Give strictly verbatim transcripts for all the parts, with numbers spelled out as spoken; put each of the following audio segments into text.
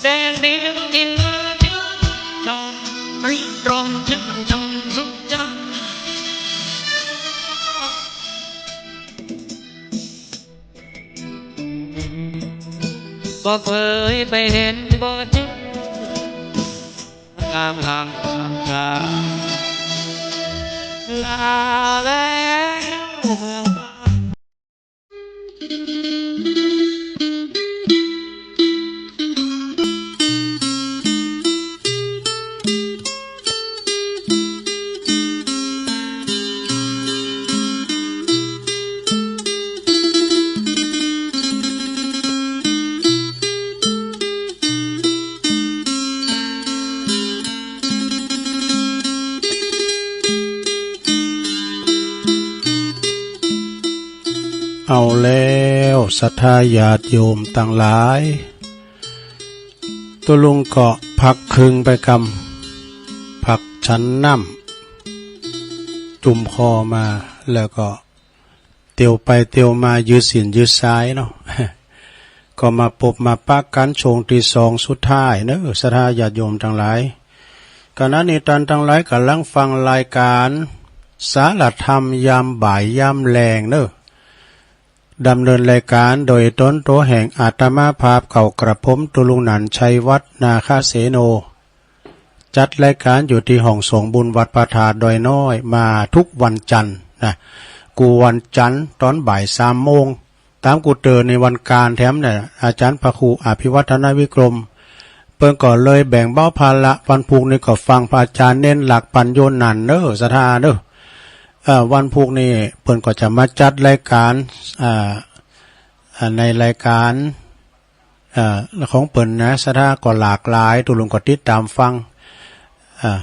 แต่เดี๋ยวนี้จงริ้นรมชื่นชมสุขใจ บ่เคยไปเห็นบ่เจอ งามงามงามงาม ลาแล้ว เอาแล้ว ศรัทธาญาติโยมตังหลาย ตุ๊ลุงก็พักเคิงไปกำ พักฉันน้ำ จุ่มคอมา แล้วก็เตียวไปเตียวมา ยืดศีลยืดสายเนาะ ก็มาปบมาปะกั๋นช่วงตี้สองสุดท้ายเนาะ ศรัทธาญาติโยมตังหลาย ขณะนี้ต้านตังหลายก่ำลังฟังรายก๋าน สารธรรมยามบ่ายยามแลงเนาะ ดำเนินรายก๋านโดยต๋นตั๋วแห่งอาตมาภาพเก่ากระผมตุ๊ลุงหนัน ชัยวัฒน์ นาคเสโน จัดรายก๋านอยู่ตี้ห้องสงฆ์บุญวัดพระธาตุดอยน้อย มากู้วันจันทร์นะ กู้วันจันทร์ต๋อนบ่ายสามโมง ต๋ามกูเติ่นในวันก๋านแถมเนี่ย อาจ๋ารย์พระครูอภิวัฒนวิกรม เปิ้นก็เลยแบ่งเบาภาระ วันพูกนี้ก็ฟังพระอาจ๋ารย์เณรหลักปั๋นโยนันเนาะ ศรัทธาเนาะ เอ่อ วันพูกนี้เปิ้นก็จะมาจัดรายก๋าน อ่า อ่า ในรายก๋าน เอ่อ ของเปิ้นนะ ศรัทธาก็หลากหลาย ตุ๊ลุงก็ติดต๋ามฟัง อ่า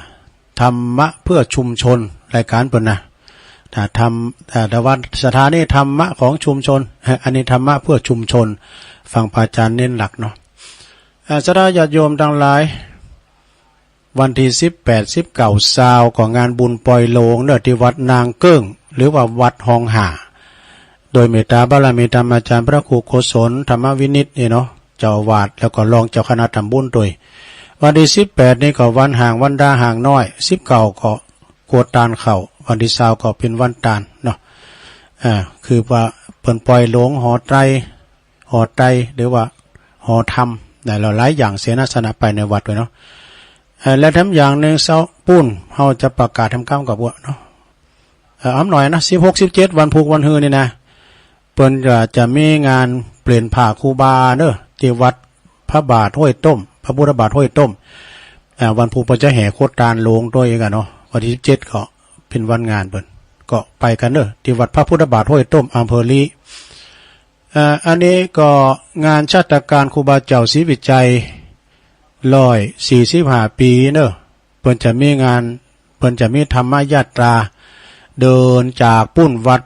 ธรรมะเพื่อชุมชน รายก๋านเปิ้นนะ อ่า ธรรม อ่า แต่ว่าศรัทธานี่ธรรมะของชุมชน อันนี้ธรรมะเพื่อชุมชน ฟังพระอาจ๋ารย์เณรหลักเนาะ อ่า ศรัทธาญาติโยมตังหลาย วันตี้สิบแปด สิบเก้า ซาว ก็งานบุญปล่อยโลงเนาะ ตี้วัดนางเกิ้ง หรือว่าวัดฮองห่า โดยเมตตาบารมีธรรมอาจ๋ารย์พระครูโกศล ธรรมวินิจนี่เนาะ เจ้าอาวาส แล้วก็รองเจ้าคณะทำบุญตวย วันตี้สิบแปดนี่ก็วันฮ้าง วันดาฮ้างน้อย สิบเก้าก็กรวดตานเข้า วันตี้ซาวก็เป๋นวันตานเนาะ อ่า คือว่าเปิ้นปล่อยโลงหอไตร หอไตร หรือว่าหอธรรม หลายๆ อย่างเสนาสนะไปในวัดตวยเนาะ เอ่อ และแถมอย่างนึ่ง ซาวปู๊น เฮาจะประกาศทำกำกับว่าเนาะ เอ่อ อำหน่อยนะ สิบหก สิบเจ็ด วันพูกวันฮือนี่นะ เปิ้นจะ จะมีงานเปลี่ยนผ้าครูบาเนาะ ตี้วัดพระบาทห้วยต้ม พระพุทธบาทห้วยต้ม อ่า วันพูกเปิ้นจะแห่ครวดตานโลงตวยกั๋นเนาะ วันตี้สิบเจ็ดก็เป๋นวันงานเปิ้น ก็ไปกั๋นเนาะ ตี้วัดพระพุทธบาทห้วยต้ม อำเภอลี้ อ่า อันนี้ก็งานชาตการครูบาเจ้าศรีวิชัย ร้อยสี่สิบห้าปี๋เนาะ เปิ้นจะมีงาน เปิ้นจะมีธรรมยาตรา เดินจากปู๊นวัด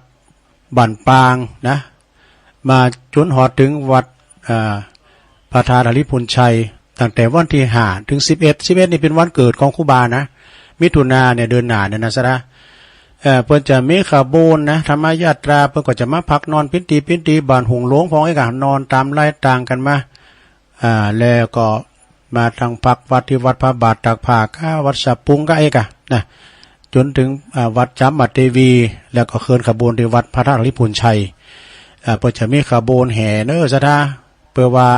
บ้านปางนะ มาจ๋นฮอดเถิงวัด อ่า พระธาตุหริภุญชัย ตั้งแต่วันตี้ห้าเถิงสิบเอ็ด สิบเอ็ดนี่เป๋นวันเกิดของครูบานะ มิถุนาเนี่ย เดือนหน้าเนี่ยนะ ศรัทธา เอ่อ เปิ้นจะมีขบวนนะ ธรรมยาตรา เปิ้นก็จะมาพักนอนเป๋นตี้เป๋นตี้ บ้านหงส์หลวงพ่องเอกอะ นอนต๋ามไล่ตางกั๋นมา อ่า แล้วก็มาตั้งพักวัดตี้วัดพระบาทตากผ้าก้า วัดสะปุงก้าเอกอะนะ จ๋นเถิง อ่า วัดจามเทวี แล้วก็เคลื่อนขบวนตี้วัดพระธาตุหริภุญชัย อ่า เปิ้นจะมีขบวนแห่เนาะ ศรัทธา เปื้อว่า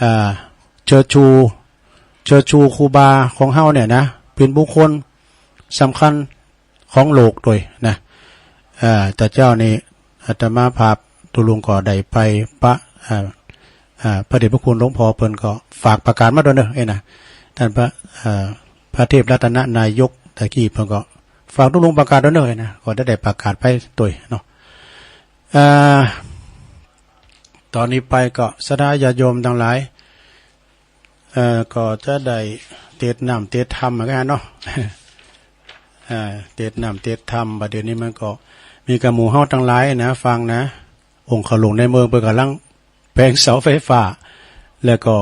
อ่า เชิดชู เชิดชูครูบาของเฮาเนี่ยนะ เป๋นบุคคลสำคัญของโลกตวยนะ เอ่อ แต่เจ้านี่อาตมาภาพตุ๊ลุงก็ได้ไปปะ เอ่อ เอ่อ พระเดชพระคุณหลวงพ่อเปิ้นก็ฝากประกาศมาตวยเนาะ เอ้ยนะ ต้านพระ เอ่อ พระเทพรัตนนายกตะกี้เปิ้นก็ฝากตุ๊ลุงประกาศตวยเนาะ เอ้ยนะ ก็ได้ ได้ประกาศไปตวยเนาะ เอ่อ ต๋อนนี้ไปก็ศรัทธาญาติโยมตังหลาย เอ่อ ก็จะได้เตศน์น้ำเตศน์ธรรมเหมือนกั๋นเนาะ เอ่อ เตศน์น้ำเตศน์ธรรม บ่าเดี่ยวนี้มันก็มีก้าหมู่เฮาตังหลายนะ ฟังนะ องค์ข้าหลวงในเมืองเปิ้นก่ำลังแป๋งเสาไฟฟ้า แล้วก็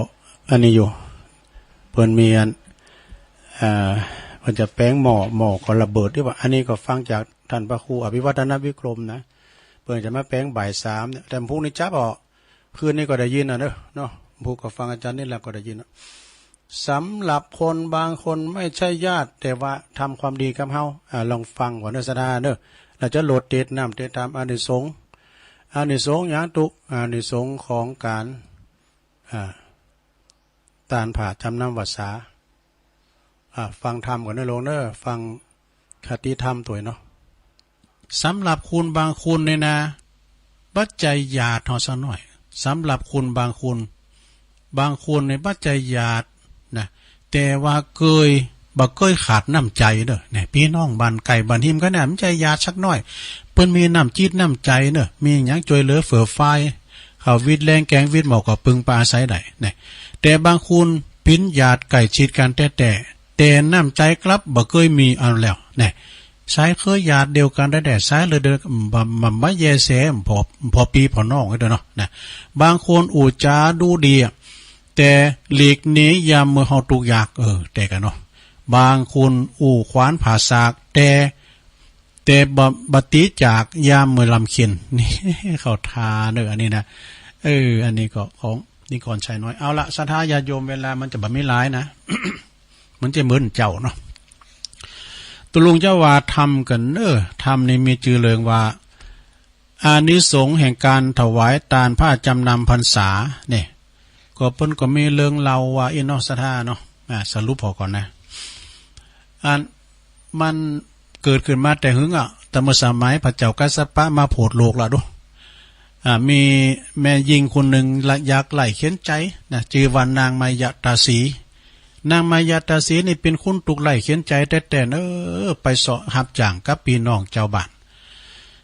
อันนี้อยู่ เปิ้นมีอัน เอ่อ เปิ้นจะแป๋งหม้อ หม้อก็ระเบิดตี้ว่า อันนี้ก็ฟังจากต้านพระครูอภิวัฒนวิกรมนะ เปิ้นจะมาแป๋งบ่ายสามเนี่ย แต่พูกนี้จับเอา คืนนี้ก็ได้ยินน่ะเนาะ เนาะ ผู้ก็ฟังอาจารย์นี่แล้วก็ได้ยินเนาะ สำหรับคนบางคนไม่ใช่ญาติ แต่ว่าทำความดีกับเฮา อ่า ลองฟังก่อนเนอะ ศรัทธาเนอะ แล้วจะโหลดเตรียมน้ำเตรียมทำ อานิสงส์ อานิสงส์หยังตุ๊ อานิสงส์ของการ อ่า ตานผ้าจำนำพรรษา อ่า ฟังธรรมก่อนเนอะโยมเนอะ ฟังคติธรรมตวยเนาะ สำหรับคนบางคนเนี่ยนะ บ่ใจ้ญาติเฮาสักหน้อย สำหรับคนบางคน บางคนเนี่ยบ่ใจ้ญาตินะ แต่ว่าเกย บ่เกยขาดน้ำใจ๋เด้อ เนี่ย ปี้น้องบ้านใก้บ้านฮิมกั๋นเนี่ย บ่ใจ้ญาติสักหน้อย เปิ้นมีน้ำจิตน้ำใจ๋เนาะ มีหยังจ้วยเหลือเฟื่อฟาย ข้าวหวีดแล้งแกงหวีดหม้อก็ปึงปะอาศัยได้ เนี่ย แต่บางคนเป๋นญาติใก้ชิดกั๋นแต๊ๆ แต่น้ำใจ๋กลับบ่เกยมี เอาแล้ว เนี่ย ใส้เคยญาติเดียวกั๋นแต๊ๆ ใส้เลือดเดียวกั๋น บ่ บ่ บ่แยแส ผ่อ ผ่อปี้ผ่อน้องไว้เด้อเนาะ นะ บางคนอู้จ๋าดูดีอะ แต่หลีกหนียามเมื่อเฮาตุ๊กยาก เออ แต่กั๋นเนาะ บางคนอู้ขวานผ่าซาก แต่ แต่บ่ บ่ตีจากยามเมื่อลำเค็ญ นี่ เข้าท่าเนอะ อันนี้นะ เออ อันนี้ก็ของนิกรชัยน้อย เอาละ ศรัทธาญาติโยม เวลามันจะบ่มีหลายนะ มันจะเหมือนเจ้าเนาะ ตกลงจะว่าธรรมกั๋นเนอะ ธรรมนี่มีจื้อเรื่องว่า อานิสงส์แห่งการถวายตานผ้าจำนำพรรษา เนี่ย ก็เปิ้นก็มีเรื่องเล่าว่าอี้เนาะ ศรัทธาเนาะ อ่า สรุปผ่อก่อนนะ อัน มันเกิดขึ้นมาแต่หึงอะ แต่เมื่อสมัยพระเจ้ากัสสปะมาโผดโลกละดู อ่า มีแม่ญิงคนนึ่งละยากไร้เข็ญใจ๋นะ จื้อว่านางมายตาสี นางมายตาสีนี่เป๋นคนตุ๊กข์ไร้เข็ญใจ๋แต๊ๆ เออ ไปเซาะฮับจ้างกับปี้น้องจาวบ้าน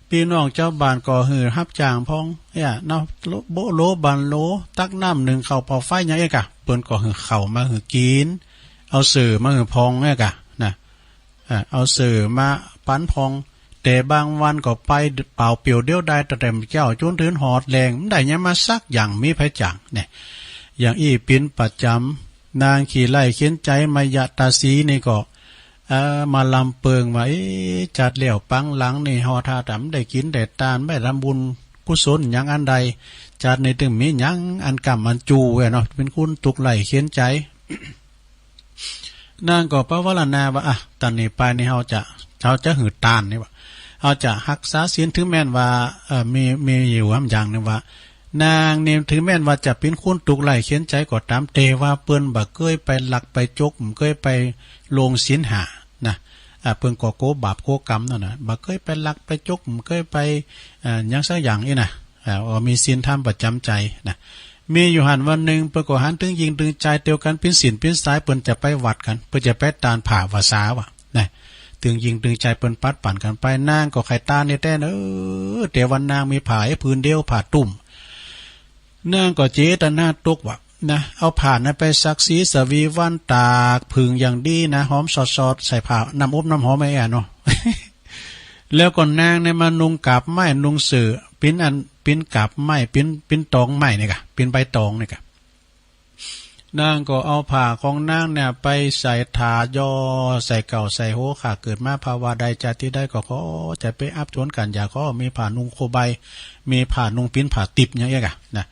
ปี้น้องจาวบ้านก็หื้อฮับจ้างพ่อง เนี่ยเนาะ โละโบะโละบันโละ ตักน้ำนึ่งข้าวเผาไฟหยังเอี้ยก่ะ เปิ้นก็หื้อข้าวมาหื้อกิ๋น เอาเสื่อมาหื้อพ่องเอี้ยก่ะ นะ อ่า เอาเสื่อมาปั๋นพ่อง แต่บางวันก็ไปเปล่าเปลี่ยวเดียวดาย ตั้งแต่เจ๊าจ๋นเถิงหอดแลง บ่ได้หยังมาสักอย่าง มีใผจ้าง เนี่ย อย่างอี้เป๋นประจ๋ำ นางขี้ไร้เข็ญใจ๋มายตาสีนี่ก็ เอ่อ มาลำเปิงว่า เอ๊ะ จาติแล้วปางหลังนี่ เฮาถ้าบ่ได้กิ๋นได้ตาน บ่ได้ทำบุญกุศลหยังอันใด จาตินี้ตึงมีหยังอันก้ำอันจู๋เว้ยเนาะ เป๋นคนตุ๊กข์ไร้เข็ญใจ๋ นางก็ภาวนาว่า อ่ะ ตานนี้ไปนี่เฮาจะ เฮาจะหื้อตานนี่ว่า เฮาจะฮักษาศีล เถิงแม้นว่า เอ่อ มี มีอยู่หำอย่างนึ่งว่า นางนี่เถิงแม้นว่าจะเป๋นคนตุ๊กข์ไร้เข็ญใจ๋ก็ต๋าม แต่ว่าเปิ้นบ่เกยไปลักไปจก บ่เกยไปล่วงศีลห้านะ อ่า เปิ้นก็กั๋วบาปกั๋วกรรมนั่นนะ บ่เกยไปลักไปจก บ่เกยไป อ่า หยังสักอย่างอี้นะ อ่า ว่ามีศีลธรรมประจ๋ำใจ๋นะ มีอยู่หั้นวันนึ่ง เปิ้นก็หันตึงหญิงตึงจายเตียวกั๋นเป๋นสิ้นเป๋นสาย เปิ้นจะไปวัดกั๋น เปิ้นจะไปตานผ้าพรรษาว่ะ นะ ตึงหญิงตึงจายเปิ้นปัดปั๋นกั๋นไป นางก็ใค่ตานนี่แต๊เนอะ แต่ว่านางมีผ้าแค่ผืนเดียว ผ้าตุ้ม นางก็เจตนาตกว่ะ นะ เอาผ้านั้นไปซักสีสวีวัน ตากผึ่งอย่างดีนะ หอมสอดๆ ใส่ผ้าน้ำอบน้ำหอมไอ้อะเนาะ แล้วก็นางเนี่ยมานุ่งกาบไม้ นุ่งเสื่อ เป๋นอัน เป๋นกาบไม้ เป๋น เป๋นตองไม้นี่ก่ะ เป๋นใบตองนี่ก่ะ นางก็เอาผ้าของนางเนี่ยไปใส่ถาด ย่อใส่เกล้าใส่โห ข้าเกิดมาภาวะใดจาติใดก็ขอจะไปอับจนก๋านยาก ขอมีผ้านุ่งโคบาย มีผ้านุ่งปิ๊นผ้าติบอย่างเอี้ยก่ะนะ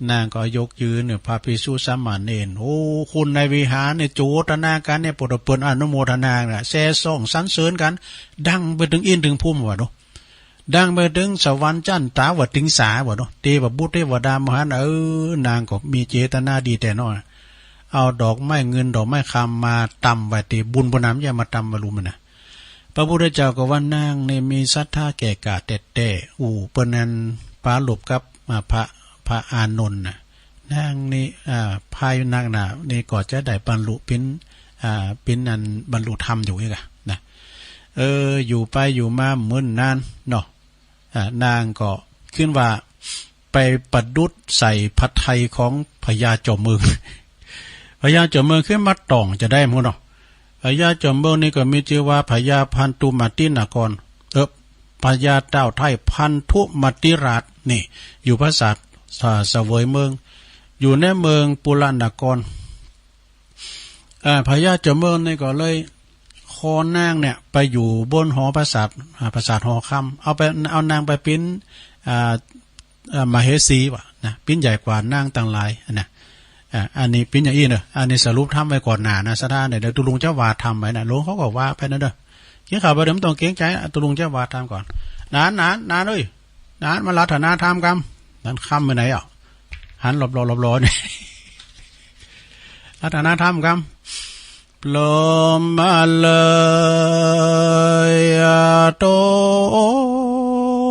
นางก็ยกยืนเนี่ย พระภิกษุสามเณร โอ้ คนในวิหารเนี่ยโจตนากั๋นเนี่ย ปวดเปิ้นอนุโมทนาเนี่ย แซ่ส่องสรรเสริญกั๋น ดังไปเถิงอินทร์เถิงภูมิว่ะเนาะ ดังไปเถิงสวรรค์จั๊นต๋าว่าติงสาว่ะเนาะ เตวบุตรเตวดามาหัน เออ นางก็มีเจตนาดีแต๊เนาะ เอาดอกไม้เงินดอกไม้คำมาตำไว้เตบุญปุ้นนะ บ่ใจ้มาตำไว้ลุ่มนะ พระพุทธเจ้าก็ว่า นางนี่มีศรัทธาแก่กล้าแต๊ๆ อู้ เปิ้นนั้นปรารภกับ อ่า พระ พระอานนท์นะ นางนี่ อ่า ภายหน้านี่ก็จะได้บรรลุเป๋น อ่า เป๋นอันบรรลุธรรมอยู่เอี้ยก่ะนะ เออ อยู่ไปอยู่มาบ่เมินนานเนาะ อ่า นางก็ขึ้นว่าไปประดุจใส่พระทัยของพญาจอมเมือง พญาจอมเมืองขึ้นมาต้องจะได้หมดเนาะ พญาจอมเมืองนี่ก็มีจื้อว่าพญาพันธุมตินคร เออ พญาเต้าไท้พันธุมติราชนี่ อยู่ปราสาท สะ เสวยเมือง อยู่ในเมืองปุระนคร อ่า พญาจอมเมืองนี่ก็เลยขอนางเนี่ยไปอยู่บนหอปราสาท อ่า ปราสาทหอคำ เอาไป เอานางไปเป๋น อ่า อ่า มเหสีว่ะนะ เป๋นใหญ่กว่านางตังหลายนะ อ่ะ อันนี้เป๋นอย่างอี้เน่อ อันนี้สรุปธรรมไว้ก่อนหน้านะ ศรัทธาเนี่ย เดี๋ยวตุ๊ลุงจะว่าธรรมไปนะ หลวงเขาก็ว่าไปนะเน่อ กิ๋นข้าวไปเดี๋ยวบ่ต้องเกรงใจ๋ ตุ๊ลุงจะว่าธรรมก่อน หนาน หนาน หนานเอ้ย หนาน มาอาราธนาธรรมกำ หนาน ค่ำไปไหนอ่ะ หันรอบๆ รอบๆ นี่ อาราธนาธรรมกำ พร้อมมาเลย ต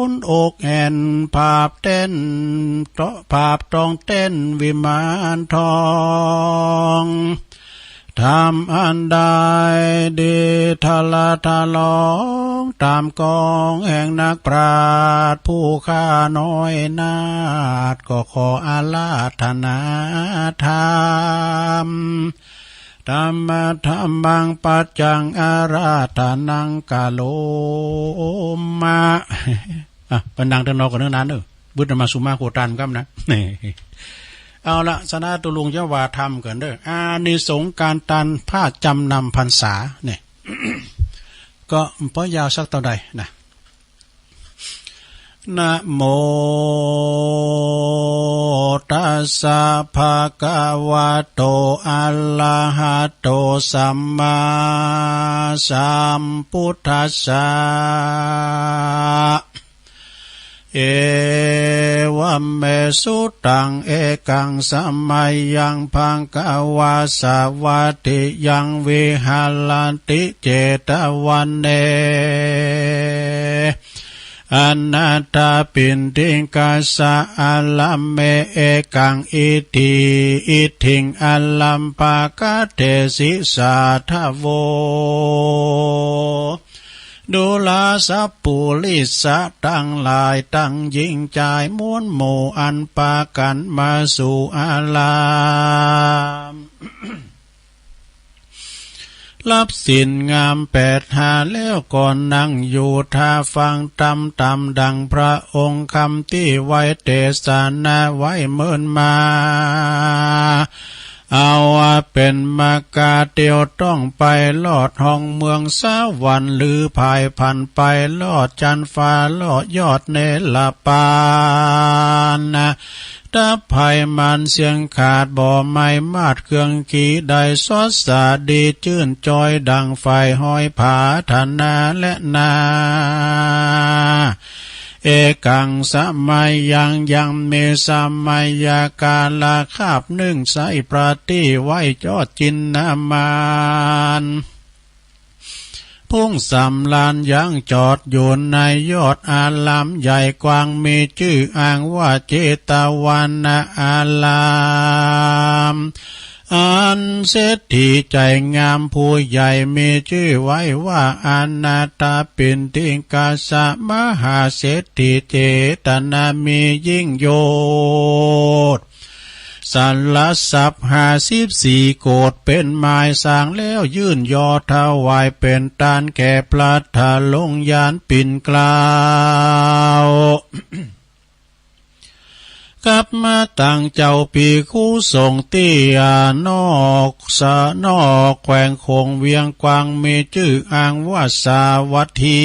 นอกแอ่น ผาบเต้น ผาบตองเต้น วิมานทอง ธรรมอันใดดี ทะละทะลอง ต๋ามกองแห่งนักปราชญ์ ผู้ข้าน้อยนาถ ก็ขออาราธนาธรรม ธัมมะธัมมัง ปัจจัง อาราธนัง กะโรมะ อ่ะ เปิ้นดังเตื้อนอกกั๋นเนิ่นนานเน่อ บึดมาสุมาโคตานกำนะ เอาละ ศรัทธาตุ๊ลุงจะว่าธรรมก่อนเน่อ อานิสงส์ก๋านตานผ้าจ๋ำนำพรรษาเนี่ย ก็บ่ยาวสักเต้าใดนะ นะโมตัสสะ ภะคะวะโต อะระหะโต สัมมาสัมพุทธัสสะ เอวะเม สุตัง เอกัง สะมะยัง ภะคะวา สะวะติยัง วิหะระติ เจตะวะเน อะนะถปิณฑิกัสสะ อะระเม เอกัง อิทธิ อิทธิง อะรัมภะกะเตสิ สาธะโว ดูราสัปปุริสะตังหลาย ตังญิงจาย มวลหมู่ อันปากั๋นมาสู่อาราม ฮับศีลงามแปดหาแล้ว ก็นั่งอยู่ถ้าฟังธรรม ต๋ามดั่งพระองค์คำตี้ไว้เตสนาไว้เมินมา เอาว่าเป๋นมรรคาเตียวต้องไปลอดห้องเมืองสวรรค์ หรือผายผันไปลอดจั๊นฟ้า ลอดยอดเนรปาน ถ้าภัยมารเสี้ยงขาด บ่ไม้มาดเครื่องขีใด สดสะดีจื้นจอย ดั่งไฟห้อยผาธนาแลนา เอกัง สะมะยัง ยังมีสะมะยะกาละคาบนึ่ง ใส้ประตี้ไว้ยอดจินนามาน ผู้สำราญยังจอดอยู่ในยอดอารามใหญ่กว้าง มีจื้ออ้างว่าเจตวนะอาราม อันเศรษฐีใจ๋งามผู้ใหญ่ มีจื้อไว้ว่าอนาถปิณฑิกัสสะ มหาเศรษฐีเจตนามียิ่งโยชน์ สละทรัพย์ห้าสิบสี่โกฏ เป๋นหมายสร้างแล้ว ยื่นยอถวายเป๋นตานแก่พระทะลงยานปิ่นเกล้า กับมาตังเจ้าภิกขุสงฆ์ตี้นอกสะนอกแขวงโขงเวียงกว้าง มีจื้ออ้างว่าสาวัตถี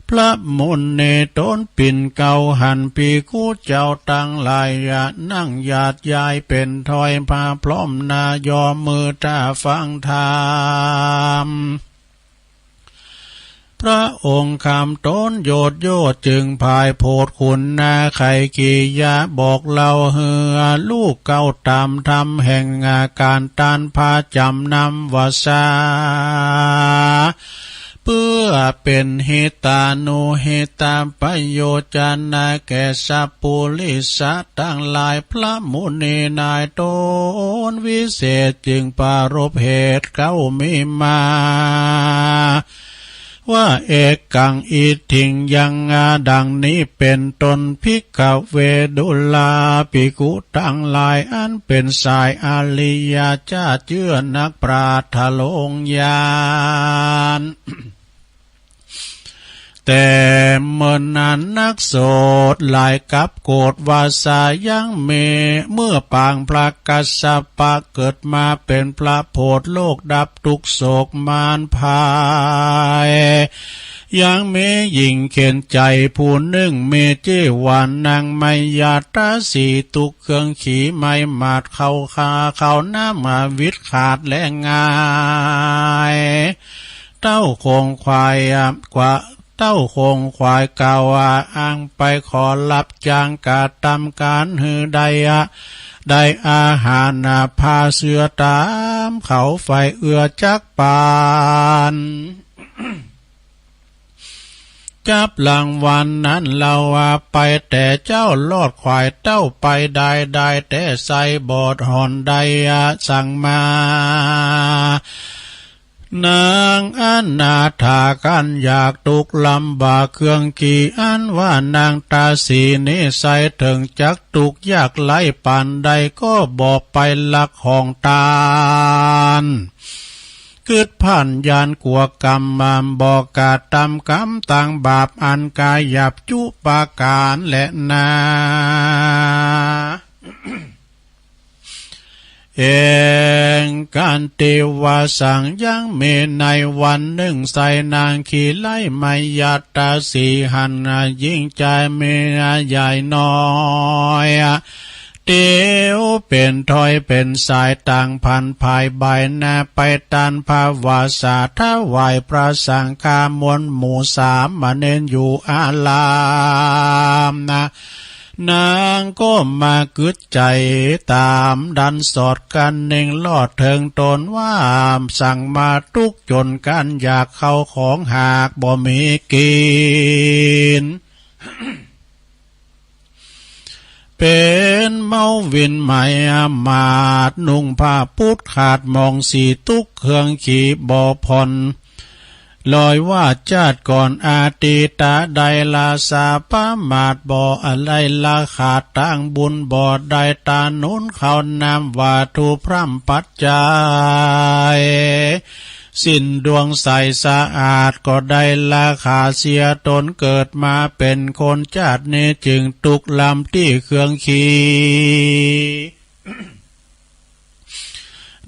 พระมุนีต๋นปิ่นเกล้าหันภิกขุเจ้าตังหลาย ยะนั่งหยาดยายเป๋นถ้อย พาพร้อมหน้ายอมือถ้าฟังธรรม พระองค์คำต๋นโยชน์โยชน์ จึงผายโผดขุนนาไขกิยะ บอกเล่าหื้อลูกเก๊าต๋ามธรรม แห่งก๋านตานผ้าจ๋ำนำวาสา เปื้อเป๋นหิตานุหิตะปะโยชนะแก่สัปปุริสะตังหลาย พระมุนีนายต๋นวิเศษ จึงปรารภเหตุเก๊ามีมา ว่าเอกัง อิทธิง ยัง ดังนี้เป๋นต้น ภิกขะเว ดูราภิกขุตังหลาย อันเป๋นสายอริยะเจ้า เจื้อนักปราชญ์ทะลงยาน แต่เมินนานนักโสดหลายกับโกฏวาสายังมี เมื่อปางพระกัสสปะเกิดมาเป๋นพระโผดโลกดับทุกข์โศกมารภัย ยังมีญิงเข็ญใจ๋ผู้นึ่ง มีจื้อว่านางมายาตาสี ตุ๊กเครื่องขี่ไม้หมาดเข้าคา เข้าน้ำมาวิดขาดแลงงาย เต้าโขงขวายกว่า เต้าโขงขวายกล่าวว่า อังไปขอฮับจ้างกระตำก๋านหื้อได้ ได้อาหารนา พาเสื้อต๋ามเขา ใฝ่เอื้อจักปาน จับรางวัลนั้นเฮาว่า ไปแต่เจ๊าลอดขวายเต้าไปได้ ได้แต่ใส่บอดหอนได้สั่งมา นางอนาถากั๋นอยากตุ๊กลำบากเครื่องขี่ อันว่านางตาสีนี้ใส่เถิงจักตุ๊กยากไร้ปานใด ก็บ่ไปลักของตาน กึ๊ดพ่านย้านกั๋วกรรม บ่กระตำกรรมตางบาป อันก๋ายหยาบจุประก๋านแลนา เองกันติวสัง ยังมีในวันนึ่ง ใส่นางขี่ไล่มายาตาสีหั้นนา ญิงจายมียายน้อยเตียวเป๋นถ้อยเป๋นสาย ต่างผันผายบ่ายหน้า ไปตานพระวาสา ถวายพระสังฆามวลหมู่สามเณรอยู่อารามนา นางก็มากึ๊ดใจ๋ต๋ามดันสอด กระเน่งลอดเถิงต๋นว่า สั่งมาตุ๊กจ๋นก๋านอยาก เข้าของหากบ่มีกิ๋น เป๋นเมาวินไหมหมาด นุ่งผ้าปุ๊ดขาดหมองสี ตุ๊กเครื่องขี่บ่ผ่อน ลอยว่าจ้าดก่อนอดีตใด ราสาประมาทบ่ได้ ราคาตางบุญบ่ได้ ตาหนุนข้าวน้ำวัตถุพร่ำปัจจัย สิ้นดวงใสสะอาด ก็ได้ราคาเสียต๋น เกิดมาเป๋นคนจ้าดนี้ จึงตุ๊กลำตี้เครื่องขี่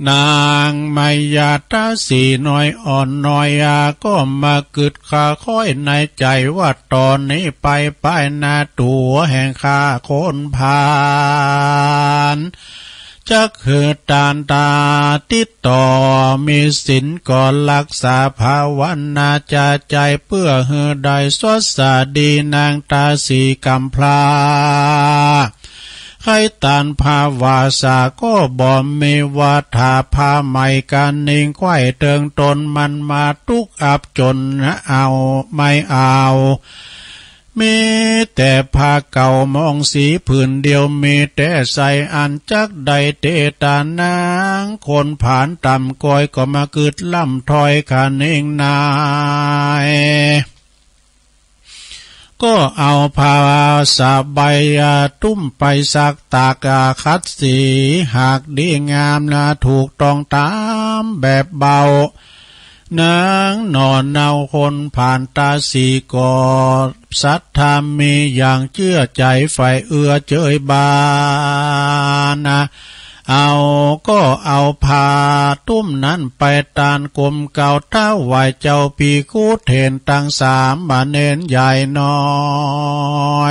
นางมายาตาสีน้อยอ่อนน้อยอา ก็มากึ๊ดคาค้อยในใจ๋ว่า ต่อนี้ไปป้ายหน้าตั๋วแห่งข้าคนผ่าน จักหื้อตานตาติดต่อ มีศีลก็ฮักษา ภาวนาจะใจ๋ เปื้อหื้อได้สวัสดีนางตาสีกำพร้า ใค่ตานพระวาสาก็บ่มี ว่าถ้าผ้าไหมกระเน่งไขว้เถิงต๋น มันมาตุ๊กอับจ๋นเอาไม่เอา มีแต่ผ้าเก่าหมองสีผืนเดียว มีแต่ใส่อั้นจักได้เตตานางคนผ่านต่ำก้อย ก็มากึ๊ดล่ำถ้อยกระเน่งนาย ก็เอาผ้าสบายตุ้มไปซักตากขัดสี หากดีงามนา ถูกต้องต๋ามแบบเบา นางหน่อเนาคนผ่านตาสีก็ศรัทธามีอย่างเจื้อใจ๋ ใฝ่เอื้อเจยบานา เอาก็เอาผ้าตุ้มนั้นไปตานกรมเกล้า ถวายเจ้าภิกขุเถรตังสามเณรใหญ่น้อ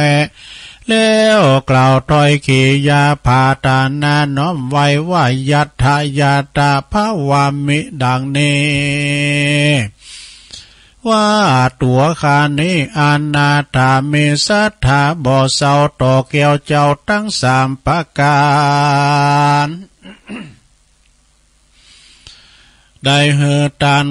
ย แล้วกล่าวถ้อยกิริยาผาทานาน้อมไหว้ว่า ยัตถะยัตถะภวามิ ดังนี้ ว่าตั๋วข้านี้อนาถา มีศรัทธาบ่เศร้าต่อแก้วเจ้าตังสามประก๋าน ได้หื้อตาน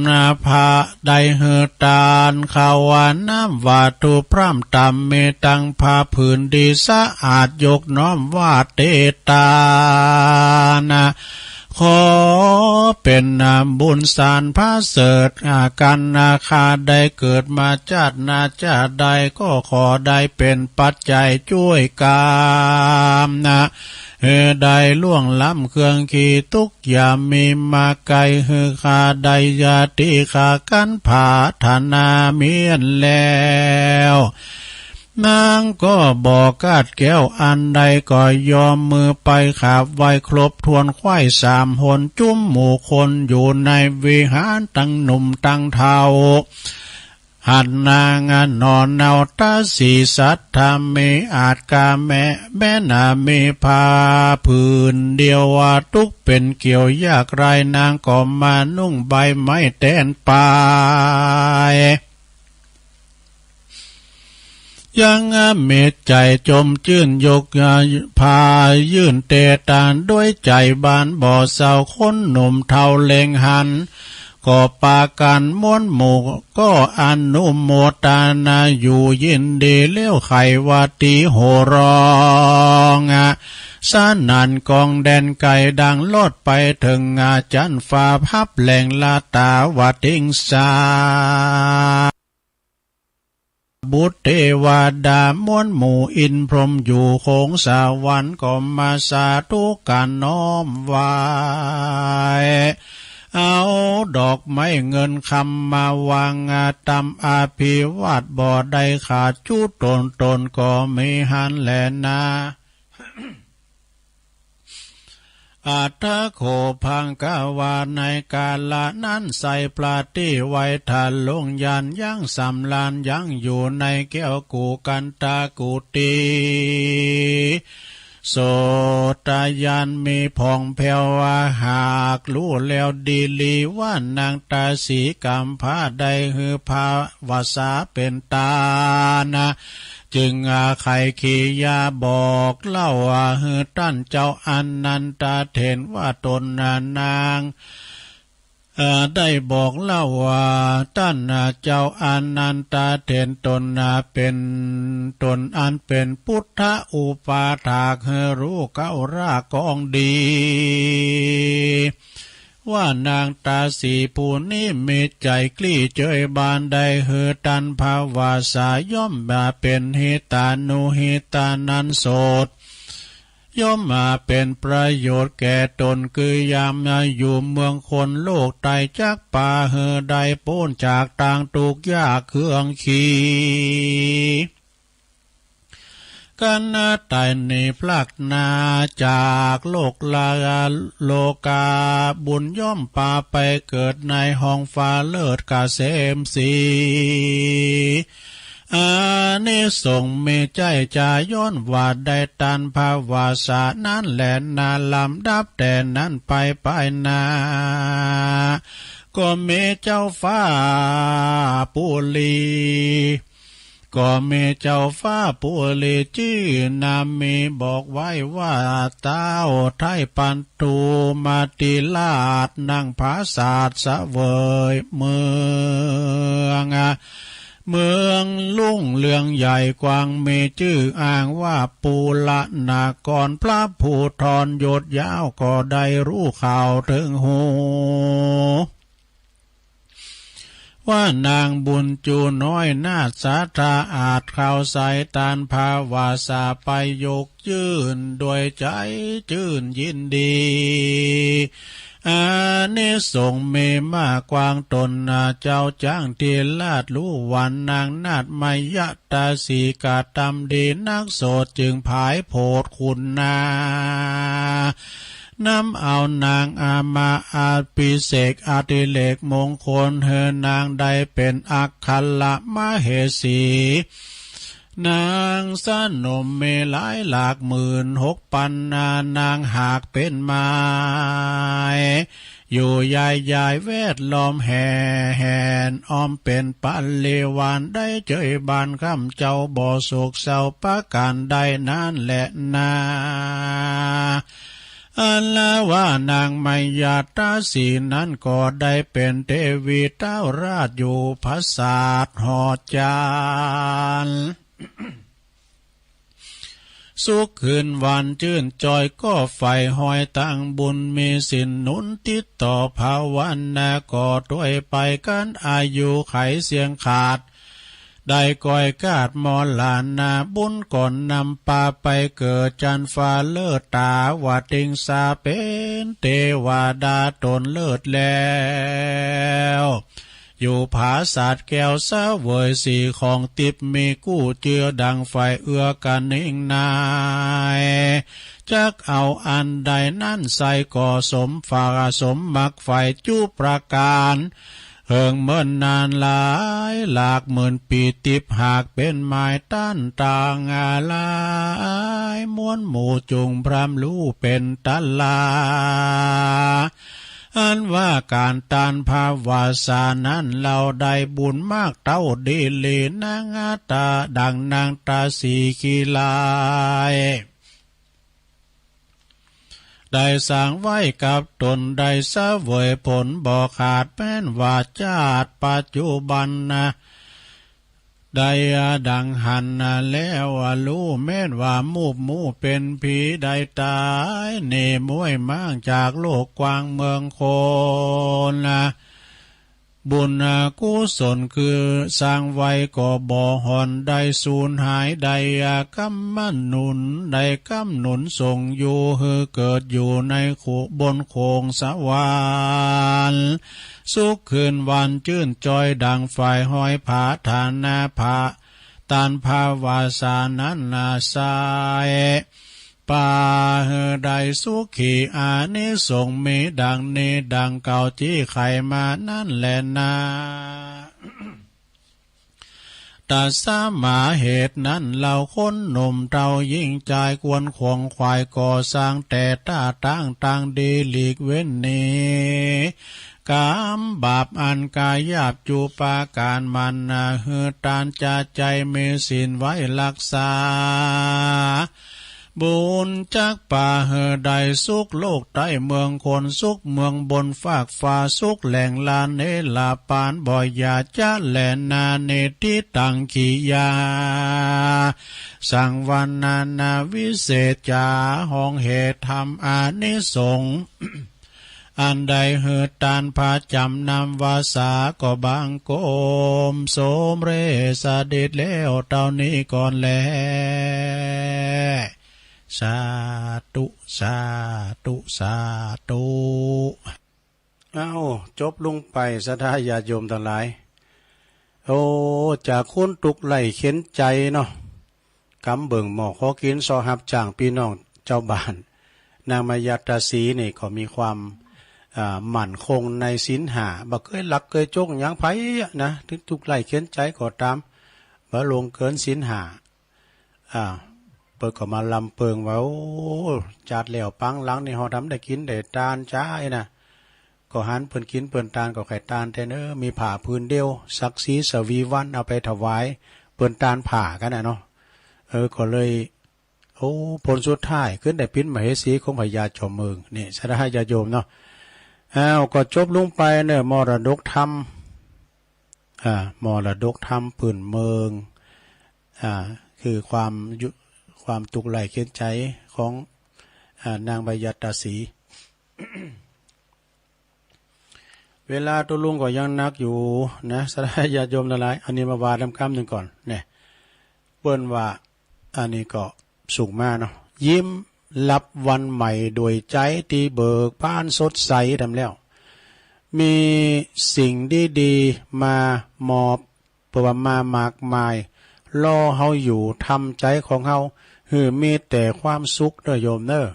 ผ้า ได้หื้อตานข้าวน้ำวัตถุพร่ำต่ำ มีตังผ้าผืนดีสะอาด ยกน้อมว่าเตตานา ขอเป๋นบุญสารประเสริฐ อา กั๋นนา ข้าได้เกิดมาจ้าดนาจ้าดใด ก็ขอได้เป๋นปัจจัยจ้วยก๋านนา หื้อได้ล่วงล้ำเครื่องขี่ตุ๊ก อย่ามีมาไกล หื้อข้าได้อย่างตี้ข้ากั๋นผาทานาเมี้ยนแล้ว นางก็บ่ขาดแคลนอันใด ก็ยอมมือไปกราบไหว้ครบถ้วน ไขว้สามหน จุมหมู่คนอยู่ในวิหารตังหนุ่มตังเฒ่า หั้นนาหนอ เนาตาสีสัตว์ถ้ามีอาจกาแม้ แม้นามีผ้าผืนเดียว ว่าตุ๊กข์เป๋นเกี่ยวยากไร้ นางก็มานุ่งใบไม้แตนไป ยังมีใจ๋จมจื้น ยกผ้ายื่นเตตาน ด้วยใจ๋บานบ่เศร้า คนหนุ่มเฒ่าเล็งหัน ก็ปากั๋นม้วนหมู่ ก็อนุโมตนาอยู่ยินดี แล้วใค่ว่าตี๋โห่ร้องสนั่นก้องแดนไก๋ ดังลอดไปเถิงจั๊นฟ้า ฮับแหล่งละตาวติงสา บุตรเตวดาม้วนหมู่อินทร์พรหมอยู่ โขงสวรรค์ก็มาสาธุก๋านน้อมไหว้ เอาดอกไม้เงินคำมาวางตำ อภิวาทบ่ได้ขาด จุตนตนก็มีหั้นแลนา อัตถโข ภังคะวา ในกาละนั้นไส้ พระตี้ไวทะลงญาณ ยังสำราญยังอยู่ในแก้วกุกันตะกุฏิ โสตญาณมีผ่องแผ้ว ว่าหากฮู้แล้วดีหลี ว่านางตาสีก๋ำพร้าได้หื้อพระวาสาเป๋นตานะ จึงอาไขกิริยาบอกเล่าว่า หื้อต้านเจ้าอานันทเถรว่าต๋นนาง เอ่อ ได้บอกเล่าว่า ต้านเจ้าอานันทเถรต๋นเป๋น ต๋นอันเป๋นปุทธอุปาถาก หื้อฮู้เก๊ารากของดี ว่านางตาสีผู้นี้มีใจ๋กลี้เจยบาน ได้หื้อต้านพระวาสา ย่อมมาเป๋นหิตานุหิตานันโสต ย่อมมาเป๋นประโยชน์แก่ต๋น คือยามอยู่เมืองคนโลกไต จักปาหื้อได้ป๊นจากตางตุ๊กข์ยากเคืองขี กั๋นต๋ายหนีพลัดหน้าจากโลกละ โลกา บุญย่อมปาไปเกิดในห้องฟ้าเลิศเกษมสี อานิสงส์มีใจ้จา ย้อนว่าได้ต้านพระวาสานั้นแลนา ลำดับแต่นั้นไปปายหน้า ก็มีเจ้าฟ้าปุรี ก็มีเจ้าฟ้าปุรีจื้อนามีบอกไว้ว่า ต้าวไท้ปันธุมติราชนั่งผาสาทเสวยเมือง เมืองรุ่งเรืองใหญ่กว้าง มีจื้ออ้างว่าปุระนคร พระผู้ทรยศยาวก็ได้ฮู้ข่าวเถิงหู ว่านางบุญจูน้อยนาฏสาธาอาจเข้าใส่ต้านพระวาสาไปยกยื่นด้วยใจ๋จื้นยินดี อานิสงส์มีมากกว้าง ต๋นเจ้าจั๊งติราชฮู้ว่านางนาฏมายะตาสีกระตำดีนัก โสตจึงผายโผดคุณนา นำเอานางอามาอภิเษกอติเรกมงคล หื้อนางได้เป๋นอัครมเหสี นางสนมมีหลายหลากหมื่นหกปันนานางหากเป๋นมาย อยู่ยายยายแวดล้อมแห่แหนอ้อมเป๋นปริวาร ได้เจยบานคำเจ้าบ่โศกเศร้าประก๋านใดนั้นแลนา อันละว่านางมายาตาสีนั้นก็ได้เป๋นเตวีต้าวราชอยู่ผาสาทหอจันทร์ สุขหืนหวานจื้นจอยก็ใฝ่ฮอยตังบุญ มีศีลหนุนติดต่อภาวนา ก็ตวยไปกั๋นอายุขัยเสี้ยงขาด ได้ก้อยกาดมรณา บุญก็นำปาไปเกิดจั๊นฟ้าเลิศตาวติงสา เป๋นเตวดาต๋นเลิศแล้ว อยู่ผาสาทแก้วเสวยสีของติ๊บ มีกู้เจื้อดังไฟเอื้อกันนิ่งนาย จักเอาอันใดนั้นใส่ก็สมฝากสมมักใฝ่จุประก๋าน เหิงเมินนานหลายหลากหมื่นปี๋ ติบหากเป๋นหมายต้านตางหลาย มวลหมู่จุ่งพร่ำฮู้เป๋นต๋าลา อันว่าก๋านตานภาวาสานั้น เฮาได้บุญมากเต้าดีหลี นางตาดังนางตาสีขีลาย ได้สร้างไว้กับต๋น ได้เสวยผลบ่ขาด แม้นว่าจาติปัจจุบันนา ได้ดังหันแล้วฮู้ แม้นว่ามูบหมู่เป๋นผี๋ ได้ต๋ายเน่ม้วยม้างจากโลกกว้างเมืองคนนา บุญกุศลคือสร้างไว้ก็บ่ห่อน ได้สูญหาย ได้กำหนุน ได้กำหนุนส่งอยู่ หื้อเกิดอยู่ในขุ บนโขงสวรรค์ สุขคืนหวานจื้นจอย ดังฝ่ายห้อยผา ตานภา ตานภาวาสานั้นนา ใส่ ปาหื้อได้สุขี อานิสงส์มีดังนี้ดังเก่า ตี้ใค่มานั้นแลนา ตะสมาเหตุนั้น เฮาคนหนุ่มเฒ่าหญิงจาย ควรขวนขวายก่อสร้าง แต่ต้าตั้งตางดี หลีกเว้นหนี กรรมบาปอันก๋าหยาบจุประก๋านมันนา หื้อตานจะใจ๋ มีศีลไว้ฮักษา บุญจักปาหื้อได้สุขโลกใต้เมืองคน สุขเมืองบนฟากฟ้า สุขแหล่งละเนระปาน บ่อย่าจะแลนา นิทธิตัง กิริยา สังวรรณนา วิเศษจ๋า ห้องเหตุธรรมอานิสงส์ อันได้หื้อตานผาจ๋ำนำวาสา ก็บังคมสมเร็จเสด็จแล้วเต้านี้ก่อนแล สาธุ สาธุ สาธุ เอ้า จบลงไป ศรัทธาญาติโยมตังหลาย โอ้ จากคนตุ๊กข์ไร้เข็ญใจ๋เนาะ กำเบิ่งหม้อคอกิ๋น เซาะฮับจ้างปี้น้องจาวบ้าน นางมายาตาสีนี่ก็มีความ อ่า มั่นคงในศีลห้า บ่เกยลักเกยโจ้งหยังใผอะนะ ถึงตุ๊กข์ไร้เข็ญใจ๋ก็ต๋าม บ่ล่วงเกินศีลห้า อ่า เปิ้นก็มาลำเปิงว่า โอ้ จาติแล้วปางหลังนี่เฮาทำได้กิ๋นได้ตานใจ๋นะ ก็หันเปิ้นกิ๋นเปิ้นตานก็ใค่ตานแต๊เนาะ มีผ้าผืนเดียว สังกะสีสวีวันเอาไปถวาย เปิ้นตานผ้ากั๋นน่ะเนาะ เออ ก็เลย โอ้ ผลสุดท้ายขึ้นได้เป๋นมเหสีของพญาจอมเมือง นี่ ศรัทธาญาติโยมเนาะ อ้าว ก็จบลงไปเนาะ มรดกธรรม อ่า มรดกธรรมปื้นเมือง อ่า คือความยุ ความตุ๊กข์ไร้เข็ญใจ๋ของ อ่า นางมายาตาสี เวลาตุ๊ลุงก็ยังนักอยู่นะ ศรัทธาญาติโยมตังหลาย อันนี้มาว่าดำกำนึ่งก่อน เนี่ย เปิ้นว่า อันนี้ก็ส่งมาเนาะ ยิ้มฮับวันใหม่ด้วยใจ๋ตี้เบิกบานสดใส ทำแล้ว มีสิ่งดีๆ มามอบ เปิ้นว่ามามากมาย รอเฮาอยู่ ทำใจ๋ของเฮา หื้อมีแต่ความสุขเนาะโยมเนาะ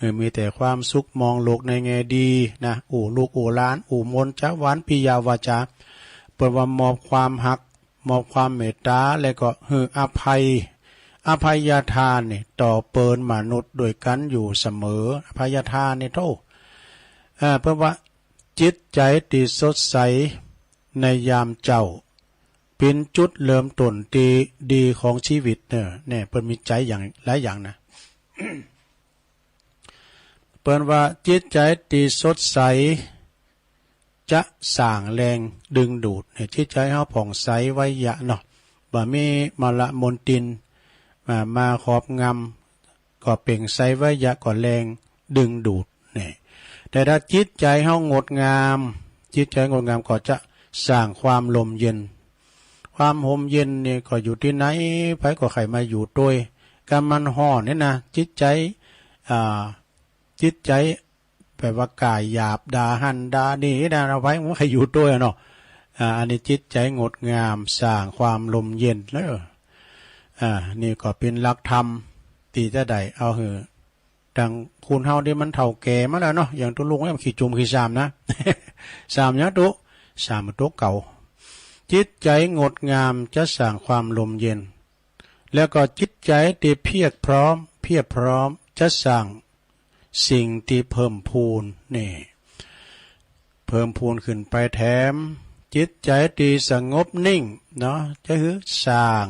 หื้อมีแต่ความสุข มองโลกในแง่ดีนะ อู้ลูกอู้หลาน อู้มนต์จ๋าหวาน ปิยะวาจา เปิ้นว่ามอบความฮัก มอบความเมตต๋า แล้วก็หื้ออภัย อภัยทานนี่ต่อเปิ้นมนุษย์ด้วยกั๋นอยู่เสมอ อภัยทานนี่โธ่ อ่า เปิ้นว่าจิตใจ๋ตี้สดใสในยามเจ๊า เป๋นจุดเริ่มต้นตี้ดีของชีวิตเนาะ เนี่ย เปิ้นมีใจ๋อย่างหลายอย่างนะ เปิ้นว่าจิตใจ๋ตี้สดใสจะสร้างแรงดึงดูด เนี่ย จิตใจ๋เฮาผ่องใสไวยะเนาะ บ่มีมลมลทิน มา มาครอบงำ ก็เปล่งใสไวยะ ก็แรงดึงดูด เนี่ย แต่ถ้าจิตใจ๋เฮางดงาม จิตใจ๋งดงามก็จะสร้างความร่มเย็น ความร่มเย็นนี่ก็อยู่ตี้ไหน ใผก็ใค่มาอยู่ตวย กำมันฮ้อนนี่นะ จิตใจ๋ อ่า จิตใจ๋แบบว่ากายหยาบ ด่าหั้นด่านี่นะ เฮาใผบ่ใค่อยู่ตวยเนาะ อ่า อันนี้จิตใจ๋งดงาม สร้างความร่มเย็นเนาะ อ่า นี่ก็เป๋นหลักธรรมตี้จะได้เอาหื้อ ดังคนเฮานี่มันเฒ่าแก่มาแล้วเนาะ อย่างตุ๊ลุงเนี่ยขี้จุ่มขี้ซ้ำนะ ซ้ำหยังตุ๊ สามตัวเก่า จิตใจ๋งดงามจะสร้างความร่มเย็น แล้วก็จิตใจ๋ตี้เพียบพร้อม เพียบพร้อมจะสร้างสิ่งตี้เพิ่มพูน นี่ เพิ่มพูนขึ้นไปแถม จิตใจ๋ตี้สงบนิ่งเนาะ จะหื้อสร้าง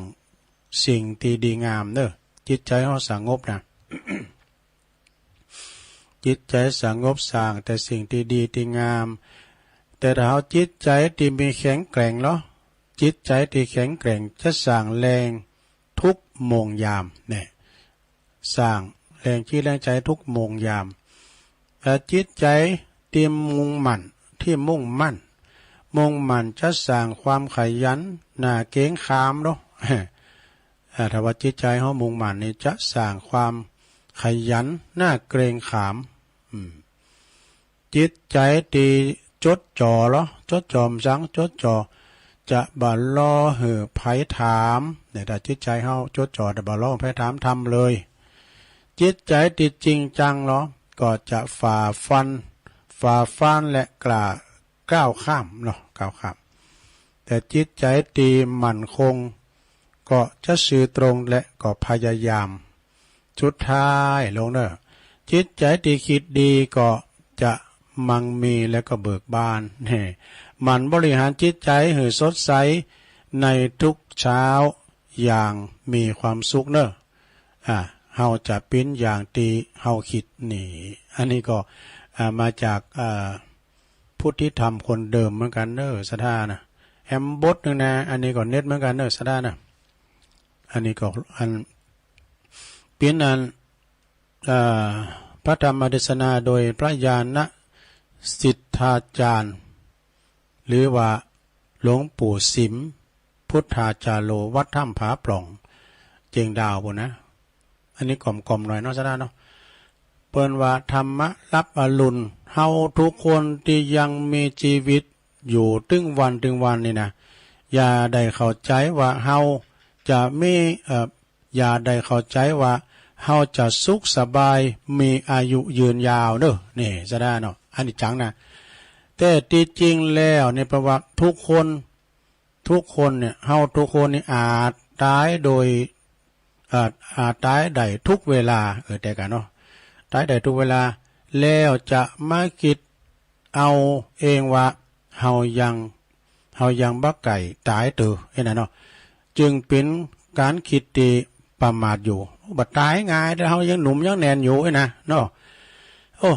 สิ่งตี้ดีงามเนาะ จิตใจ๋เฮาสงบนะ จิตใจ๋สงบสร้างแต่สิ่งตี้ดีตี้งาม แต่ถ้าเฮาจิตใจ๋ตี้มีแข็งแกร่งเนาะ จิตใจ๋ตี้แข็งแกร่งจะสร้างแฮงทุกโมงยาม เนี่ย สร้างแฮงจิตแฮงใจ๋ทุกโมงยาม แต่จิตใจ๋ตี้มุ่งมั่น ตี้มุ่งมั่น มุ่งมั่นจะสร้างความขยัน หน้าเกรงขามเนาะ อ่า ถ้าว่าจิตใจ๋เฮามุ่งมั่นนี่จะสร้างความขยัน หน้าเกรงขาม อืม จิตใจ๋ตี้จดจ่อเนาะ จดจ่อหยัง จดจ่อ จะบ่ลอหื้อใผถาม เนี่ย ถ้าจิตใจ๋เฮาจดจ่อจะบ่ลอหื้อใผถามธรรมเลย จิตใจ๋ตี้จริงจังเนาะ ก็จะฝ่าฟัน ฝ่าฟันและกล้าก้าวข้ามเนาะ ก้าวข้าม แต่จิตใจ๋ตี้มั่นคง ก็จะซื่อตรงและก็พยายาม สุดท้ายลงเนาะ จิตใจ๋ตี้กึ๊ดดีก็จะมั่งมีและก็เบิกบาน แน่ หมั่นบริหารจิตใจ๋หื้อสดใสในทุกเช้าอย่างมีความสุขเนาะ อ่า เฮาจะเป๋นอย่างตี้เฮากึ๊ดนี่ อันนี้ก็ อ่า มาจาก อ่า พุทธิธรรมคนเดิมเหมือนกั๋นเนาะ ศรัทธานะ แหมบทนึ่งนะ อันนี้ก็เด็ดเหมือนกั๋นเนาะ ศรัทธานะ อันนี้ก็อัน เป๋นอัน เอ่อ พระธรรมเทศนาโดยพระญาณสิทธาจารย์ หรือว่าหลวงปู่สิม พุทธาจาโร วัดถ้ำผาปล่อง เจียงดาวปู้นนะ อันนี้ก่อมๆ หน่อยเนาะ ศรัทธาเนาะ เปิ้นว่า ธรรมะลับอรุณ เฮาทุกคนตี้ยังมีจีวิตอยู่ตึงวันตึงวันนี่นะ อย่าได้เข้าใจ๋ว่าเฮาจะมี เอ่อ อย่าได้เข้าใจ๋ว่าเฮาจะสุขสบาย มีอายุยืนยาวเนาะ นี่ ศรัทธาเนาะ อันนี้จังนะ แต่ตี้จริงแล้วเนี่ย แปลว่าทุกคน ทุกคนเนี่ย เฮาทุกคนนี่อาจต๋ายโดย อาจ อาจต๋ายได้ทุกเวลา เออ แต่กะเนาะ ต๋ายได้ทุกเวลา แล้วจะมากึ๊ดเอาเองว่าเฮายัง เฮายังบ่ใก้ต๋ายเต๊อะ เอ้ยนะเนาะ จึงเป๋นก๋านกึ๊ดตี้ประมาทอยู่ บ่ต๋ายง่ายเต๊อะ เฮายังหนุ่มยังแน่นอยู่ เอ้ยนะเนาะ โอ้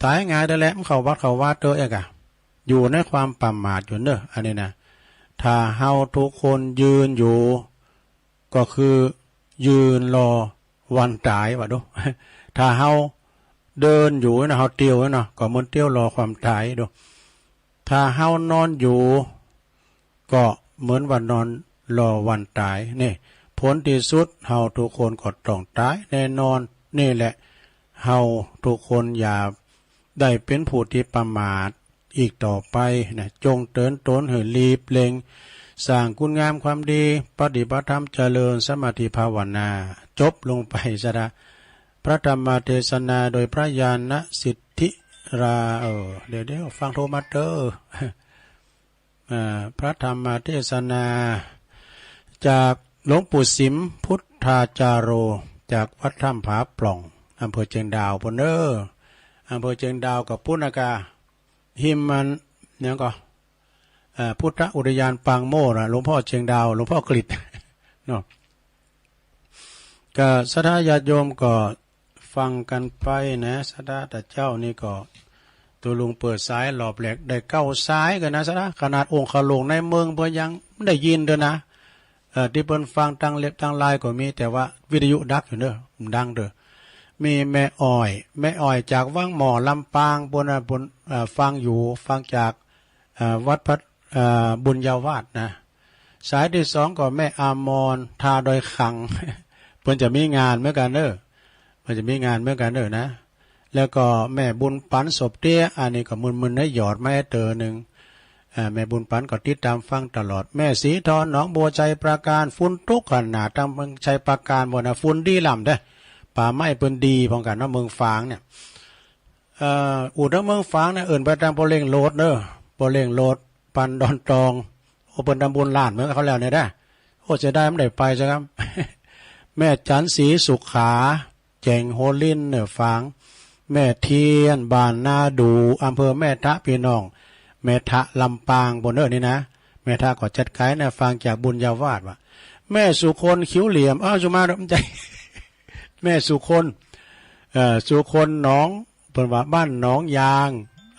ต๋ายง่ายเต๊อะแหละ บ่เข้าวัดเข้าวาเต๊อะ เอ้ยกะ อยู่ในความประมาทอยู่เนาะ อันนี้นะ ถ้าเฮาทุกคนยืนอยู่ ก็คือยืนรอวันต๋ายว่าดู ถ้าเฮาเดินอยู่นะ เฮาเตียวเนาะ ก็เหมือนเตียวรอความต๋ายดู ถ้าเฮานอนอยู่ ก็เหมือนว่านอนรอวันต๋าย นี่ ผลตี้สุดเฮาทุกคนก็ต้องต๋ายแน่นอน นี่แหละ เฮาทุกคนอย่าได้เป๋นผู้ตี้ประมาท อีกต่อไปนะ จงเตินต๋นหื้อรีบเร่ง สร้างคุณงามความดี ปฏิบัติธรรม เจริญสมาธิภาวนา จบลงไปซะละ พระธรรมเทศนาโดยพระญาณสิทธิรา เออ เดี๋ยวๆ ฟังโทรมาเต๊อะ อ่า พระธรรมเทศนา จากหลวงปู่สิม พุทธาจาโร จากวัดถ้ำผาปล่อง อำเภอเจียงดาวปู้นเนาะ อำเภอเจียงดาวก็ปู้นนะกะ ฮิมมัน หยังก่อ เอ่อ พุทธอุทยานปางโมดอะ หลวงพ่อเจียงดาว หลวงพ่อกฤษ เนาะ ก็ศรัทธาญาติโยมก็ฟังกั๋นไปนะ ศรัทธาตาเจ้านี่ก็ ตุ๊ลุงเปิดสายรอบแรกได้เก้าสายกั๋นนะ ศรัทธา ขนาดองค์ขลุงในเมืองเปิ้นยังได้ยินเต๊อะนะ เอ่อ ตี้เปิ้นฟังตางเล็บตางลายก็มี แต่ว่าวิทยุดังอยู่เนาะ ดังเต๊อะ มีแม่อ้อย แม่อ้อยจากวังหม้อลำปางปู้นนะ ปู้น เอ่อ ฟังอยู่ ฟังจาก เอ่อ วัดพระ เอ่อ บุญญาวาสนะ สายตี้สองก็แม่อมร ท่าดอยขัง เปิ้นจะมีงานเหมือนกั๋นเนาะ เปิ้นจะมีงานเหมือนกั๋นเนาะนะ แล้วก็แม่บุญปั๋น ศพเตี้ย อันนี้ก็มึนๆ ได้หยอดมาหื้อเตื้อนึ่ง เอ่อ แม่บุญปั๋นก็ติดต๋ามฟังตลอด แม่ศรีทร หนองบัว ชัยปราการ ฝนตกขนาด ตางเมืองชัยปราการปู้นนะ ฝนดีล้ำแต๊ ป่าไม้เปิ้นดีพ่องกั๋นเนาะ เมืองฝางเนี่ย เอ่อ อู่ตางเมืองฝางเนี่ย เอิ้นไปตางป้อเล้งโลดเนาะ ป้อเล้งโลด ปันดอนตอง โอ้ เปิ้นทำบุญล้านเหมือนกับเขาแล้วเนี่ยนะ โอ้ เสียดายบ่ได้ไปซะครับ แม่จันทร์ศรีสุขา แจ๋งโฮลิ้นเน่อฝาง แม่เทียน บ้านนาดู อำเภอแม่ทะ ปี้น้อง แม่ทะ ลำปางปู้นเน่อนี่นะ แม่ทะก็จัดก๋ายนะ ฟังจากบุญญาวาสว่า แม่สุคน คิ้วเหลี่ยม อ้าว สุมาเด้อ บ่ใจ้ แม่สุคน เอ่อ สุคนหนอง เปิ้นว่าบ้านหนองยาง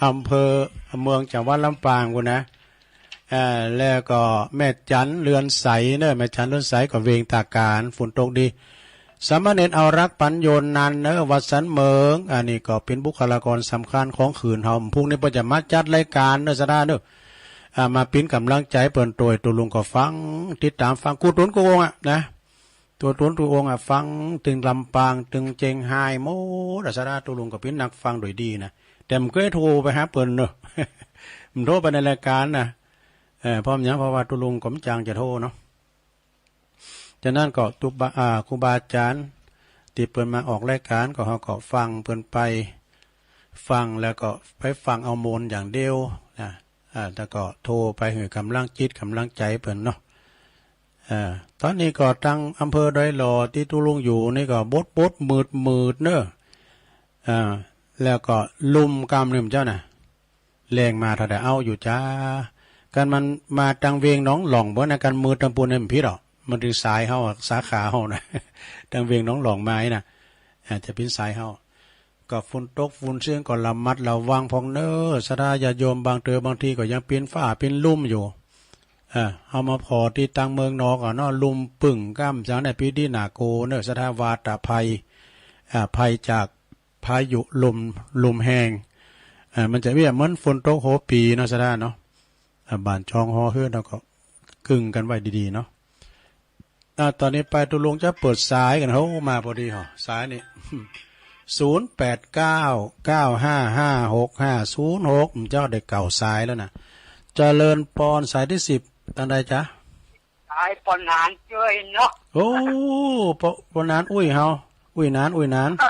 อำเภอ เมือง จังหวัดลำปางปู้นนะ เอ่อ แล้วก็แม่จันทร์เรือนใสเน่อ แม่จันทร์เรือนใสก็เวียงตาการ ฝนตกดี สามเณรเอารัก ปัญโยนันท์เน่อ วัดสันเหมิง อันนี้ก็เป๋นบุคลากรสำคัญของขืนเฮา พรุ่งนี้เปิ้นจะมาจัดรายก๋านเน่อ ศรัทธาเน่อ อ่า มาเป๋นก๋ำลังใจ๋เปิ้นตวย ตุ๊ลุงก็ฟัง ติดต๋ามฟัง กู้ตุ๊นกู้องค์อะนะ กู้ตุ๊นกู้องค์อะ ฟังตึงลำปาง ตึงเจียงฮายหมดอะ ศรัทธา ตุ๊ลุงก็เป๋นนักฟังโดยดีนะ แต่บ่เกยโทรไปหาเปิ้นเน่อ บ่โทรไปในรายก๋านนะ เอ่อ เพราะหยัง เพราะว่าตุ๊ลุงก็บ่จางจะโทรเนาะ ฉะนั้นก็ตุ๊บา อ่า ครูบาอาจ๋ารย์ตี้เปิ้นมาออกรายก๋านก็ เฮาก็ฟังเปิ้นไป ฟังแล้วก็ไปฟังเอามนต์อย่างเดียวนะ อ่า แล้วก็โทรไปหื้อก๋ำลังจิตก๋ำลังใจ๋เปิ้นเนาะ อ่า ต๋อนนี้ก็ตางอำเภอดอยหล่อตี้ตุ๊ลุงอยู่นี่ก็บดบดมืดมืดเน่อ อ่า แล้วก็ลุ่มกำนึ่งเจ้านะ แล้งมาเท่าใดเอาอยู่จ้า กันมันมาตางเวียงหนองหล่องบ่นะ กันมืดตางปู้นนี่บ่ผิดหรอก มันตึงสายเฮา สาขาเฮานะ ตางเวียงหนองหล่องมานี่นะ อาจจะเป๋นสายเฮา ก็ฝนตกฝนเสี้ยงก็ระมัดระวังพ่องเน่อ ศรัทธาญาติโยม บางเตื้อบางทีก็ยังเป๋นฝ้าเป๋นลุ่มอยู่ เออ เฮามาผ่อตี้ตางเมืองนอกอะเนาะ ลุ่มปึ้งก้ำจังเนี่ย ปรี๋ดีหน้ากั๋วเน่อ ศรัทธา วาตภัย อ่า ภัยจากพายุลม ลมแฮง อ่า มันจะเวียเหมือนฝนตกหัวปี๋เนาะ ศรัทธาเนาะ อ่า บ้านช่องหอเฮือนเฮาก็กึ๊งกั๋นไว้ดีๆ เนาะ อ่า ต๋อนนี้ไปตุ๊ลุงจะเปิดสายกั๋น โห มาพอดีหรอ สายนี่ ศูนย์แปดเก้า เก้าห้าห้า หกห้าศูนย์หก เจ้าได้เก้าสายแล้วนะ เจริญปอน สายตี้สิบ ตังใดจ๊ะ สายป้อหนานเจ้ยเนาะ โอ้ ป้อ ป้อหนานอุ้ยเฮา อุ้ยหนาน อุ้ยหนาน ป้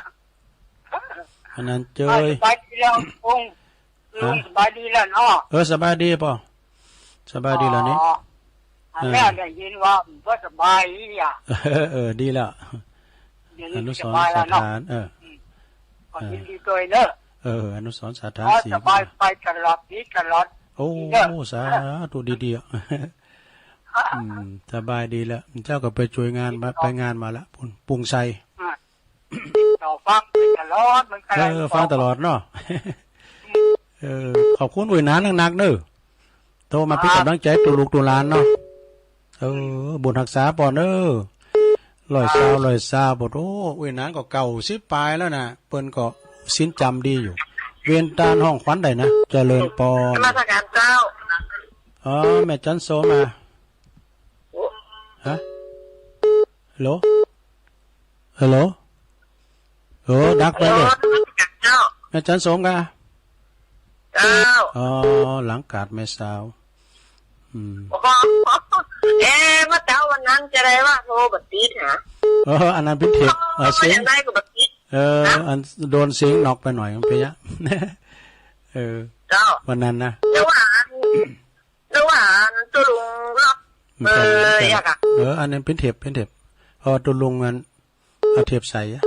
อหนานเจ้ย สบายดีแล้วลุง ลุง ฮะ สบายดีแล้วเนาะ เออ สบายดีป้อ สบายดีแล้วนี่ อ๋อ อันนี้ อ่า ได้ยินว่าบ่สบายอีหยัง เออ เออ ดีแล้ว เดี๋ยวนี้ อนุสรณ์ สบายแล้วเนาะ สถาน เออ อืม ก็ยินดีด้วยเนอะ เออ อนุสรณ์ สถาน อ๋อ สี่ สบายไปตลอด ดีตลอด โอ้ ดีเนอะ สาธุ ดีๆ อะ อืม สบายดีแล้ว เจ้าก็ไปช่วยงานมา ไปงานมาละ ปุ้น ปุงไช อ่ะ ต่อฟังไปตลอดเหมือนกัน เออ ฟังตลอดเนาะ เออ ขอบคุณอุ้ยหนานนักๆ เนอะ โทรมาเป๋นก๋ำลังใจ๋ตุ๊ลูกตุ๊หลานเนาะ เออ บุญฮักษาป้อเนอะ ร้อยซาว ร้อยซาว โอ้ อุ้ยหนานก็เก้าสิบป๋ายแล้วนะ เปิ้นก็ศีลจ๋ำดีอยู่ เวียนตานฮ้องขวัญได้นะ เจริญปอน นมัสการเจ้า อ๋อ แม่จันโสมมา โอ้ ฮะ ฮัลโหล ฮัลโหล โอ้ ดักไปเลย ฮัลโหล นมัสการเจ้า แม่จันโสมกะ เจ้า อ๋อ หลังกาดแม่สาว อืม โอ้โห เอ๊ะ เมื่อเช้าวันนั้นจะได้ว่าโทรบ่ติดหา เออ อันนั้นเป๋นเทป อ๋อ เออ เสียง ยังได้ก็บ่ติด เออ นะ อันโดนเสียงน็อกไปหน่อย มันเป๋นอะ เออ เจ้า วันนั้นนะ แต่ว่าอัน หรือว่าอันตุ๊ลุงเนาะ อืม เออ ครับ อยากอะ เออ อันนั้นเป๋นเทป เป๋นเทป เพราะว่าตุ๊ลุงอัน เอาเทปใส่อะ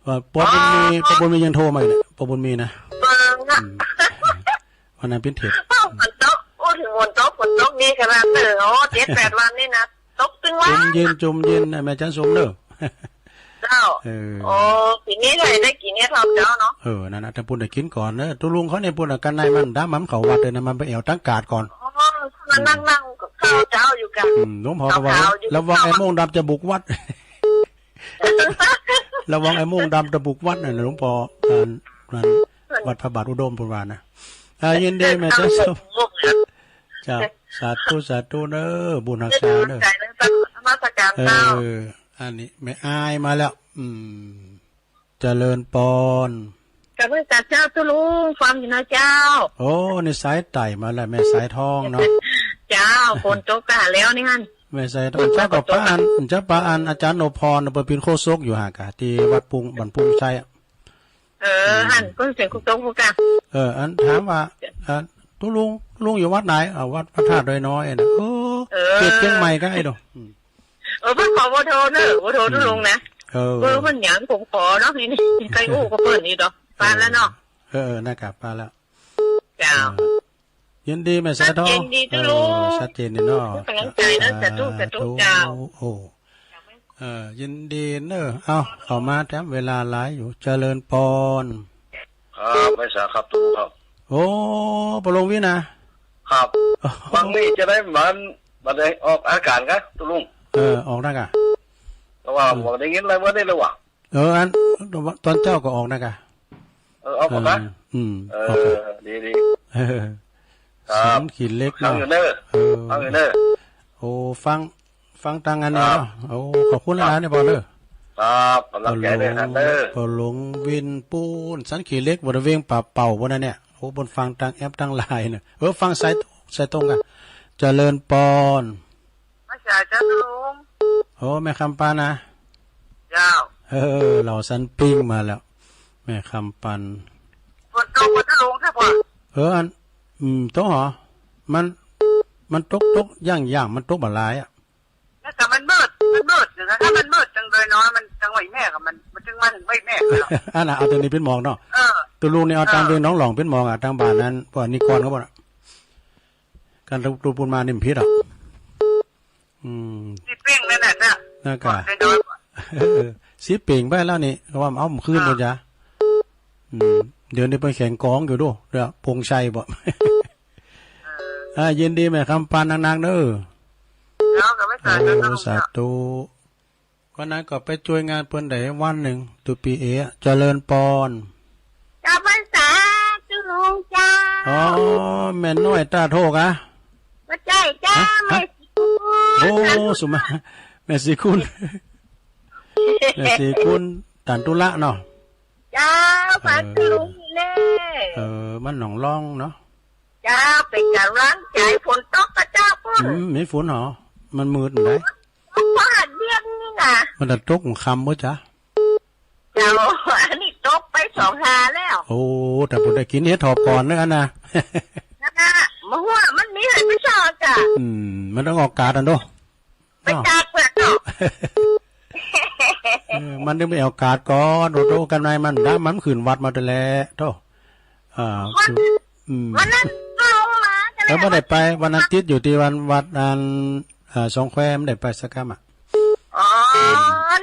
ว่าป้อบุญมี อ๋อ ป้อบุญมียังโทรมาอยู่เนี่ย ป้อบุญมีนะ เบิ่งอะ อืม วันนั้นเป๋นเทป อ้าว ฝนตก โอ้ เถิงฝนตก ฝนตกดีขนาดเนอะ โอ้ เจ็ดแปดวันนี่นะ ตกตึงวัน จุ่มเย็น จุ่มเย็นนะ แม่จันโสมเนอะ เจ้า เออ โอ้ ปี๋นี้เลยได้กิ๋นเห็ดหอมเจ้าเนาะ เออ นั่นนะ แต่ปุ้นได้กิ๋นก่อนเนอะ ตุ๊ลุงเขาเนี่ยปุ้นอะ กั๋นในมันดำ มันเข้าวัดเลยนะ มันไปแอ่วตังกาดก่อน อ๋อ มันนั่งๆ กับข้าวเจ้าอยู่กัน อืม หลวงพ่อก็ว่า ขาวๆ อยู่ ระวังไอ้โม่งดำจะบุกวัด ระวังไอ้โม่งดำจะบุกวัดน่ะ หลวงพ่อ อ่า นั่น วัดพระบาทอุดมปุ้นว่านะ อ่า ยินดีแม่จันโสม เจ้า สาธุ สาธุเนอะ บุญฮักษาเนอะ นมัสการเจ้า เออ อันนี้แม่อายมาแล้ว อืม เจริญปอน นมัสการเจ้าตุ๊ลุง ฟังอยู่นะเจ้า โอ้ นี่สายใต้มาแล้ว แม่สายทองเนาะ เจ้า ฝนตกกะแล้วนี่ฮั่น แม่สายทอง เจ้าก็ปะอัน เจ้าปะอันอาจ๋ารย์โอภรณ์ เปิ้นเป๋นโฆษกอยู่หากะ ตี้วัดปุง บ้านปุงไชยอะ เออ อืม อันเปิ้นเป๋นโฆษกพุ้นกะ เออ อันถามว่า อัน ตุ๊ลุง ตุ๊ลุงอยู่วัดไหน อ่า วัดพระธาตุดอยน้อยนะ เออ เออ เขตเจียงใหม่ก็ไอ้ดอก อืม เออ เปิ้นขอเบอร์โทรเนอะ เบอร์โทรตุ๊ลุงนะ เออ เบอร์เปิ้นหยังผมขอเนาะ นี่ ใครอู้กับเปิ้นนี่ดอก ปานแล้วเนาะ เออ เออ น่ากลับปานแล้ว เจ้า เออ ยินดีแม่สาทอง ชัดเจนดีตุ๊ลุง เออ ชัดเจนดีเนาะ เป๋นก๋ำลังใจ๋เนาะ สาธุ สาธุ เจ้า โอ้ เออ ยินดีเนอะ เอ้า เข้ามาแถมเวลาหลายอยู่ เจริญปอน ครับ แม่สาครับตุ๊ลุงครับ โอ้ ปอหลวงวินนะ ครับ บางนี่จะได้มัน มันได้ออกอากาศกะตุ๊ลุง เออ ออกนะกะ แต่ว่า เออ บ่ได้ยินอะไรเมื่อนี้เลยว่ะ เออ อัน ต๋อนเจ๊าก็ออกนะกะ เออ ออกบ่กะ เออ อืม เออ ออกกะ ดี ดี เออ ครับ สันขี้เหล็ก ฟังอยู่เนอะ เออ ฟังอยู่เนอะ โอ้ ฟัง ฟังตางอันนี้ ครับ เนาะ โอ้ ขอบคุณหลายๆ เนี่ย ปอนเนอะ ครับ ก๋ำลังใจ๋ด้วยครับเนอะ ปอหลวงวินปู๊น สันขี้เหล็ก บริเวณป่าเป่าปู๊นนะเนี่ย โอ้ เปิ้นฟังตางแอปตางไลน์เนี่ย เออ ฟังสาย สายตรงกะ เจริญปอน มาจากเจ้าลุง โอ้ แม่คำปานนะ เจ้า เออ เหล่าสันปิ้งมาแล้ว แม่คำปาน ฝนตกบ่ตุ๊ลุงครับพ่อ เออ อัน อืม ตกเหรอ มัน มันตก ตก ย่างๆ มันตกบ่หลายอะ แล้วแต่มันมืด มันมืดอยู่นะ ถ้ามันมืดจังเลยเนาะ มันจังไหวแม่กับมัน มันจึงมาถึงไหวแม่กับเรา อันน่ะ เอาตรงนี้เป๋นหมอกเนาะ เออ ตุ๊ลุงนี่เอาตาง เออ เวียงหนองหล่องเป๋นหมอกอะ ตางบ้านนั้น พวกนิกรเขาบอกอะ การตุ๊ลุงปู๊นมานี่มันผิดอะ อืม สีเป๋งนั่นแหละนะ นั่นกะ เออ สีเป๋งไปแล้วนี่ ว่ามันเอามันคืนหมดจ้ะ อืม เดี๋ยวนี้เปิ้นแขงก๋องอยู่ดู เดี๋ยวปงชัยบ่ เออ อ่า ยินดีแม่คำปานนักๆ เนอะ เจ้า ก็ไม่สาย โอ้ เจ้า สาธุ วันนั้นก็ไปจ้วยงานเปิ้นได้วันนึ่ง ตุ๊ปี๋เอ๋ เจริญปอน เจ้าพรรษาตุ๊ลุงเจ้า อ๋อ แม่น้อยต้าโทกอะ บ่ใจ้เจ้า ฮะ แม่ศรีคุณ โอ้ สุมา แม่ศรีคุณ แม่ศรีคุณ ตันธุระเนาะ เจ้า เออ พาตุ๊ลุงนี่แหละ เออ บ้านหนองล่องเนาะ เจ้า เป๋นก๋ำลังใจ๋ ฝนตกบ่เจ้าปุ้น อืม มีฝนเหรอ มันมืดไหม ตกพอหันเที่ยงนี่นะ มันจะตกหัวค่ำบ่จ๊ะ เจ้า อันนี้ตกไปสองหาแล้ว โอ้ แต่ผมได้กินเห็ดถอบก่อนเนอะอันน่ะ นะ บ่ฮู้ว่ามันมีให้ไปซ่อนจ้ะ อืม มันต้องออกกาดอันเนาะ ไปตากเปลือกเนาะ เออ มันต้องไปเอากาดก่อน โอ้โห กันในมันนะ มันขึ้นวัดมาแต่แล โธ่ อ่า วัน คือ อืม วันนั้นลงมากัน แล้วบ่ได้ไป วันนั้นติดอยู่ตี้วันวัดอัน อ่า สองแควบ่ได้ไปสักกำอะ อ๋อ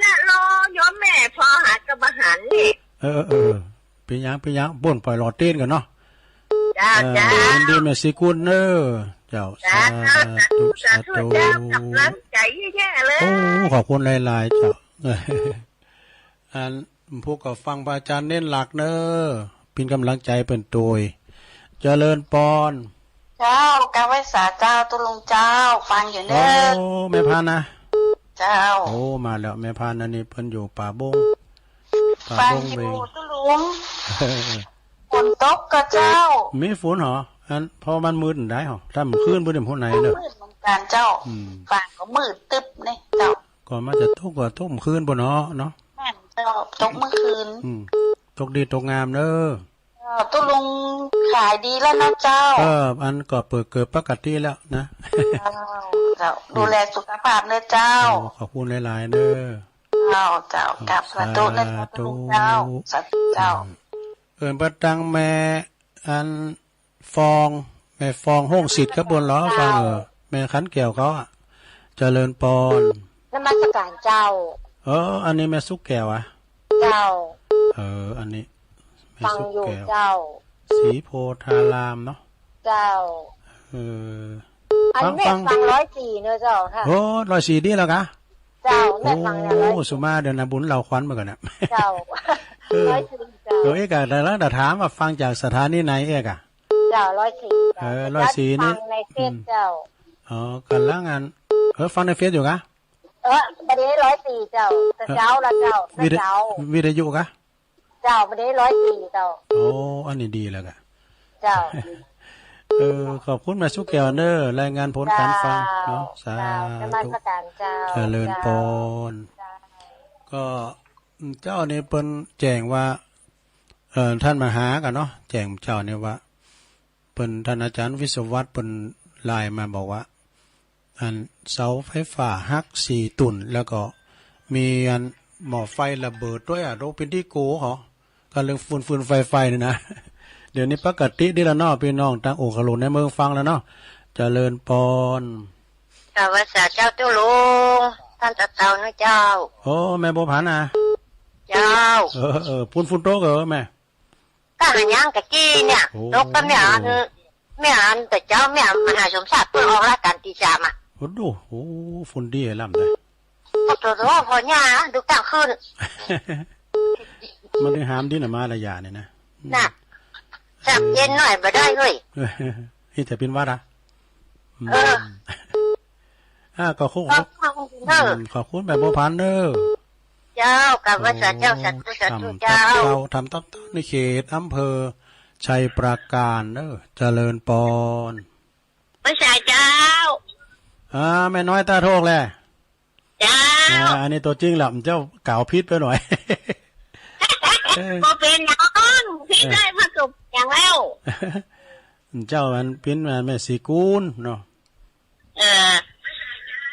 น่ะ รอโยมแม่พอหากับอาหารนี่ เออ เออ เออ เป๋นหยัง เป๋นหยัง บ่นปล่อยหลอดเต้นกันเนาะ เจ้า เออ เจ้า ยินดีแม่ศรีคุณเนอะ เจ้า เจ้า สาธุ สาธุ สาธุ เจ้า ก๋ำลังใจ๋แย่ๆ เลย โอ้ ขอบคุณหลายๆ เจ้า อัน พวกก็ฟังพระอาจารย์เน้นหลักเนอะ เป๋นก๋ำลังใจ๋เปิ้นตวย เจริญปอน เจ้า กราบไหว้สาเจ้า ตุ๊ลุงเจ้า ฟังอยู่เนอะ โอ้ แม่พันนะ เจ้า โอ้ มาแล้ว แม่พันอันนี้เปิ้นอยู่ป่าบง ป่าบง ฟังอยู่ เวง ตุ๊ลุง ฝนตกก่อเจ้า มีฝนเหรอ อัน เพราะมันมืดได้เหรอ ถ้ามันคืนบ่ได้หัวไหนเนอะ มืดเหมือนกันเจ้า อืม ฟ้าก็มืดตึ๊บนี่เจ้า ก่อนมันจะตกก็ตกคืนบ่เนาะ เนาะ แม่นเจ้า ตกเมื่อคืน อืม ตกดีตกงามเนอะ เออ ตุ๊ลุงขายดีแล้วนะเจ้า เออ อันก็เปิดเกิดปกติแล้วนะ เจ้า เจ้า ดูแลสุขภาพเนอะเจ้า โอ้ ขอบคุณหลายๆ เนอะ เจ้า เจ้า กราบสาธุเนอะเจ้า สาธุ ตุ๊ลุงเจ้า สาธุเจ้า อืม เอิ้นไปตังแม่ อัน ฟอง แม่ฟองห้องสิทธิ์ครับบนเหรอ ฟังเออ แม่ขันแก้วเขาอะ เจริญปอน นมัสการเจ้า เออ อันนี้แม่สุกแก้วอะ เจ้า เออ อันนี้ แม่สุกแก้ว ฟังอยู่เจ้า ศรีโพธารามเนาะ เจ้า เออ อัน ฟัง แม่ ฟัง ฟังร้อยสี่เนอะเจ้าค่ะ โอ้ ร้อยสี่ดีแล้วกะ เจ้า แม่ฟังเนี่ย โอ้ ร้อยสี่ สุมาเดี๋ยวนะ บุญเหล่าขวัญมาก่อนนะ เจ้า เออ ร้อยสี่เจ้า เดี๋ยวเอกอะ แต่ละแต่ถามว่าฟังจากสถานีไหนเอกอะ เจ้า ร้อยสี่เจ้า เออ ร้อยสี่นี่ ฟังในเฟซ อืม เจ้า อ๋อ กำลังอัน เออ ฟังในเฟซอยู่กะ เออ บ่ได้ร้อยสี่เจ้า แต่เช้าละเจ้า เออ วิทยุ แต่เช้า วิทยุกะ เจ้า บ่ได้ร้อยสี่เจ้า โอ้ อันนี้ดีแล้วกะ เจ้า เออ ขอบคุณแม่สุกแก้วเนอะ รายงานผลการฟังเนาะ เจ้า สาธุ เจ้า นมัสการเจ้า เจริญปอน เจ้า ก็ อืม เจ้านี่เปิ้นแจ้งว่า เอ่อ ท่านมาหากันเนาะ แจ้งเจ้านี่ว่า ปิ้น ต้านอาจ๋ารย์วิศวัตรเปิ้นไลน์มาบอกว่า อันเสาไฟฟ้าหักสี่ตุ๊น แล้วก็มีอันหม้อไฟระเบิดตวยอะ โดนปิ้นตี้โกเขา ก็เรื่องฟืนๆ ไฟๆ นี่นะ เดี๋ยวนี้ปกติดีแล้วเนาะ ปี้น้องตางโอ่งขลุงในเมืองฟังแล้วเนาะ เจริญปอน กราบไหว้สาเจ้าตุ๊ลุง ต้านตาเต๋านะเจ้า โอ้ แม่บัวผันนะ เจ้า เออ เออ ปู๊นฝนตกเหรอแม่ ก็หันยังกะกี้เนี่ย โอ้ ตกก็แม่อัน แม่อันแต่เจ้า แม่อันมหาสมศักดิ์เปิ้นออกรายก๋านตีสามอะ โอ้โห โอ้ ฝนดีล้ำได้ โอ้โห โอ้โห พอเนี่ยดูตั้งคืน มันได้หามดินออกมาละอย่างเนี่ยนะ น่ะ สักเย็นหน่อยบ่ได้เฮ้ย เฮ้ย จะเป็นหวัดอะ เออ อ่า ก็ขอบคุณ ขอบคุณ เออ อืม ขอบคุณแม่บัวผันเด้อ เจ้า กราบไหว้สาเจ้า โอ้ สาธุ สาธุ ทำ เจ้า ตามเจ้า ทำตามเจ้า ในเขตอำเภอชัยปราการเด้อ เจริญปอน ไหว้สาเจ้า อ่า แม่น้อยต๋าโทกแล เจ้า อ่า อันนี้ตั๋วจริงละ เจ้ากล่าวผิดไปหน่อย เออ บ่เป๋นหยัง ผิดได้มาสุกอย่างแล้ว เจ้าอันปิ้นมาแม่ศรีกูลเนาะ เออ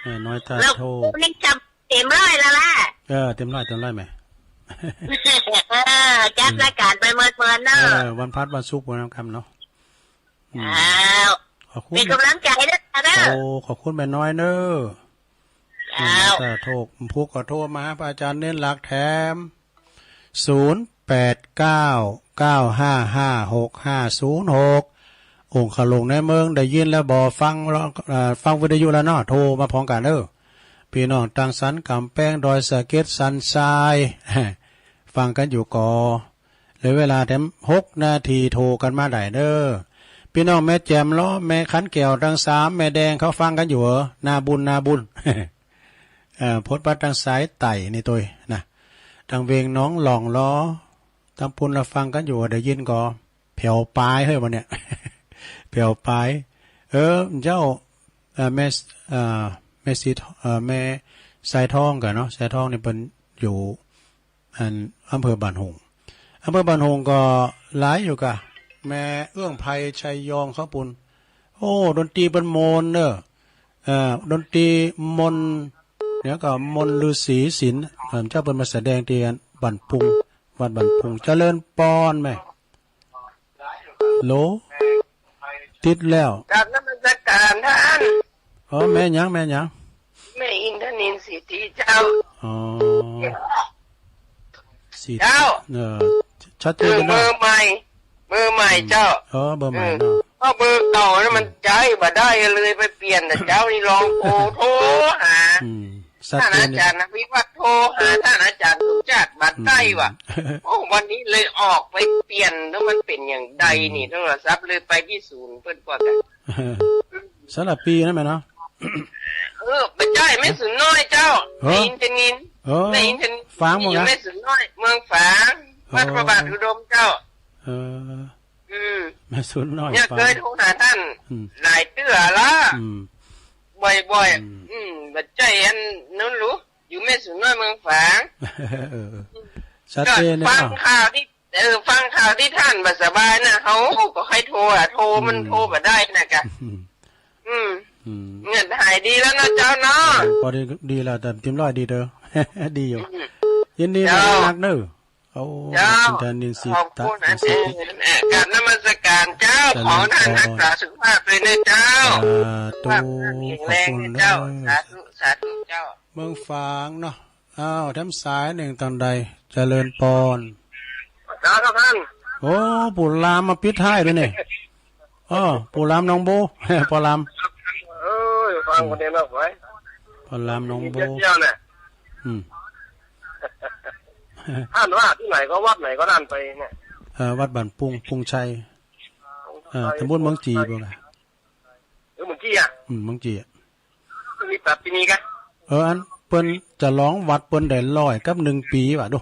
แม่น้อยต๋าโทก แล้วกูนี่จำเต็มร้อยแล้วล่ะ เออ เต็มร้อย เต็มร้อยแม่ เออ จัดรายก๋านไปเมินๆ เนาะ เออ วันพฤหัส วันศุกร์ วันอังคารเนาะ อืม อ้าว ขอบคุณ เป๋นก๋ำลังใจ๋เด้อ เด้อ โอ้ ขอบคุณแม่น้อยเน้อ เจ้า แม่น้อยต๋าโทก ผู้ก็โทรมาหาพระอาจ๋ารย์เน้นหลักแถม ศูนย์แปดเก้า เก้าห้าห้า หกห้าศูนย์หก โอ่งขลุงในเมืองได้ยินแล้วบ่ ฟังแล้ว เอ่อ ฟังวิทยุแล้วเนาะ โทรมาพร้อมกั๋นเด้อ ปี้น้องตางสันก๋ำแปง ดอยสะเก็ด สันทราย ฟังกั๋นอยู่ก่อ เหลือเวลาแถมหกนาที โทรกั๋นมาได้เน้อ ปี้น้องแม่แจ่มลอ แม่ขันแก้ว ตางสามแม่แดงเขาฟังกั๋นอยู่เหรอ นาบุญ นาบุญ เอ่อ พดว่าตางสายใต้นี่ตวยนะ ตางเวียงหนองหล่องลอ ตางปู๊นละฟังกั๋นอยู่ ได้ยินก่อ แผวปายเฮ้ยวันเนี้ย แผวปาย เออ เจ้า เอ่อ แม่ เอ่อ แม่สีท- เอ่อ แม่สายทองก่ะเนาะ สายทองนี่เปิ้นอยู่ อันอำเภอบ้านโฮง อำเภอบ้านโฮงก็หลายอยู่ก่ะ แม่เอื้องไพชัยยองเขาปู๊น โอ้ ดนตรีเปิ้นม่วนเน้อ เอ่อ ดนตรีมนต์ เดี๋ยวก็มนต์ฤๅษีศิลป์ เอ่อ เจ้าเปิ้นมาแสดงตี้บ้านปุง วัดบ้านปุง เจริญปอนแม่ โหล ติดแล้ว กราบนมัสการต้าน อ๋อ แม่หยัง แม่หยัง แม่อินทนิล สิทธิเจ้า อ๋อ สิทธิ เจ้า เออ ชัดเจน เออ แล้วนะ เบอร์ใหม่ เบอร์ใหม่ อืม เจ้า อ๋อ เบอร์ใหม่เนาะ เออ เพราะเบอร์เก่านั้นมัน อืม ใจ๊บ่ได้เลย ไปเปลี่ยน แต่เจ้านี่ลองโทร โทรหา อืม ชัดเจนเลย ต้านอาจ๋ารย์อภิวัฒน์ โทรหาต้านอาจ๋ารย์สมชาติ บ่ได้ว่ะ อืม โอ้ วันนี้เลยออกไปเปลี่ยน แล้วมันเป๋นอย่างใดนี่ อืม โทรศัพท์เลยไปตี้ศูนย์เปิ้นก่อน สำหรับปี้นั่นแหละเนาะ เออ บ่ใจ้ แม่สูนน้อยเจ้า เออ แม่อินทนิล เออ แม่อินทนิล ฝางบ่ อยู่ กะ แม่สูนน้อย เมืองฝาง เออ วัดพระบาทอุดมเจ้า เออ อืม แม่สูนน้อย เนี่ย ฝาง เกยโทรหาต้าน อืม หลายเตื้อละ อืม บ่อยๆ อืม อืม บ่ใจ้อันนั้นหรู อยู่แม่สูนน้อยเมืองฝาง เออ ชัดเจนเลย ก็ฟัง อ้าว ข่าวตี้ เออ ฟังข่าวตี้ต้านบ่สบายนะ เฮาก็ใค่โทรอะ โทรมัน อืม โทรบ่ได้นะกะ อืม อืม อืม เนี่ยหายดีแล้วนะเจ้าเนาะ เออ ปอดี ดีแล้ว แต่เต็มร้อยดีเด้อ ดีอยู่ อืม ยินดี เจ้า มากๆ เน้อ โอ้ เจ้า อินทนิล สิทธิ ขอบคุณ สิทธิ เออ กราบนมัสการเจ้า เจริญ ขอต้านรักษาสุขภาพด้วยนะเจ้า สาธุ สุขภาพแข็งแรงนะเจ้า ขอบคุณเน้อ สาธุ สาธุเจ้า เมืองฝางเนาะ อ้าว แถมสายนึ่งต้านใด เจริญปอน เจ้าครับต้าน โอ้ ปู่ลามมาปิดท้ายด้วยนี่ อ้อ ปู่ลามหนองโบ ปอลาม เอ้ย ฟังคนเดียวนะ ไหว ปอลามหนองโบ เที่ยวเนี่ย อืม ต้านว่าตี้ไหนก็วัดไหนก็ต้านไปเนี่ย เอ่อ วัดบ้านปุง ปุงชัย เอ่อ ตำบลเมืองจี่บ่ล่ะ เออ เมืองจี่อะ อืม เมืองจี่อะ มีประเพณีกะ เออ อันเปิ้นจะลองวัดเปิ้นได้ร้อยกับหนึ่งปี๋ว่ะดู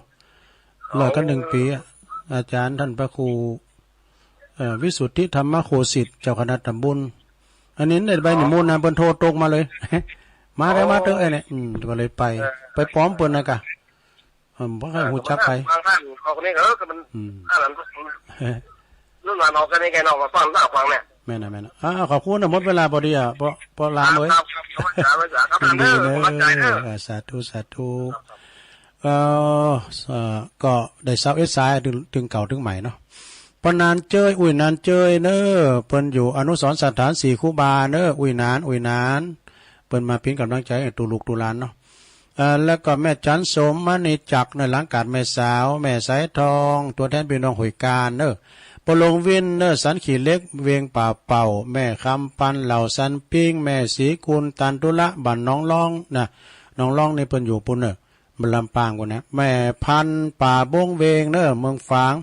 ร้อยกับหนึ่งปี๋อะ อาจ๋ารย์ต้านพระครู เอ่อ วิสุทธิธรรมโคสิทธิ์ เจ้าคณะตำบล อันนี้ได้ใบนิมนต์นะ เปิ้นโทรตรงมาเลย มาเต๊อะ มาเต๊อะ ไอ้เนี่ย อืม ก็เลยไป เออ ไปป๋อมเปิ้นนะกะ อืม บ่ค่อยฮู้จักใผ บางต้าน ออกนี่ เออ ก็มัน อืม อันนั้น รุ่นหลานออกกันนี่ไงเนาะ มาฟัง มาฟังเนี่ย แม่นนะ แม่นนะ อ่า ขอบคุณนะ หมดเวลาพอดีอะ ป้อ ป้อลามเอ๋ย ครับ ครับ ครับ ครับ ยินดีเนอะ ขอบคุณเจ้า เออ สาธุ สาธุ เอ่อ เอ่อ ก็ได้ซาวเอ็ดสาย ตึง ตึงเก่าตึงใหม่เนาะ ป้อนานเจ้ย อุ้ยนานเจ้ยเนอะ เปิ้นอยู่อนุสรณ์สถานสี่ครูบาเนอะ อุ้ยนาน อุ้ยนาน เปิ้นมาเป๋นก๋ำลังใจ๋ให้ตุ๊ลูกตุ๊หลานเนาะ เอ่อ แล้วก็แม่จันทร์สม มณีจักร ในหลังก๋าดแม่สาว แม่สายทอง ตั๋วแทนปี้น้องห้วยกาญเนอะ ป้อหลวงวินเนอะ สันขี้เหล็ก เวงป่าเป่า แม่คำปัน เหล่าสันปิ้ง แม่ศรีกุล ตันตุละ บ้านหนองล้องนะ หนองล้องนี่เปิ้นอยู่ปู้นเนอะ ลำปางปู้นนะ แม่พันธุ์ ป่าบงเวงเนอะ เมืองฝาง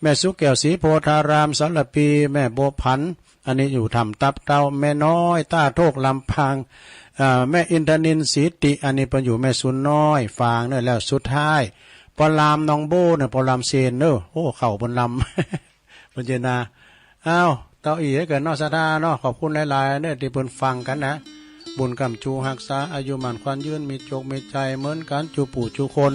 แม่สุแก้ว ศรีโพธาราม สารภี แม่บัวผัน อันนี้อยู่ถ้ำตับเต่า แม่น้อย ต้าโทก ลำปาง อ่า แม่อินทนิล ศรีติ อันนี้เปิ้นอยู่แม่สุนน้อย ฝางเนอะ แล้วสุดท้าย ป้อลามหนองโบ้เนอะ ป้อลามเชนเนอะ โอ้ เข้าเปิ้นลำ เปิ้นเจนา อ้าว เต้าอี้ หื้อเกิดเนาะ ศรัทธาเนาะ ขอบคุณหลายๆ เนอะ ตี้เปิ้นฟังกั๋นนะ บุญก้ำจู๋ฮักษา อายุหมั้นขวัญยืน มีโจคมีชัยเหมือนกั๋น จู๋ปู่จู๋คน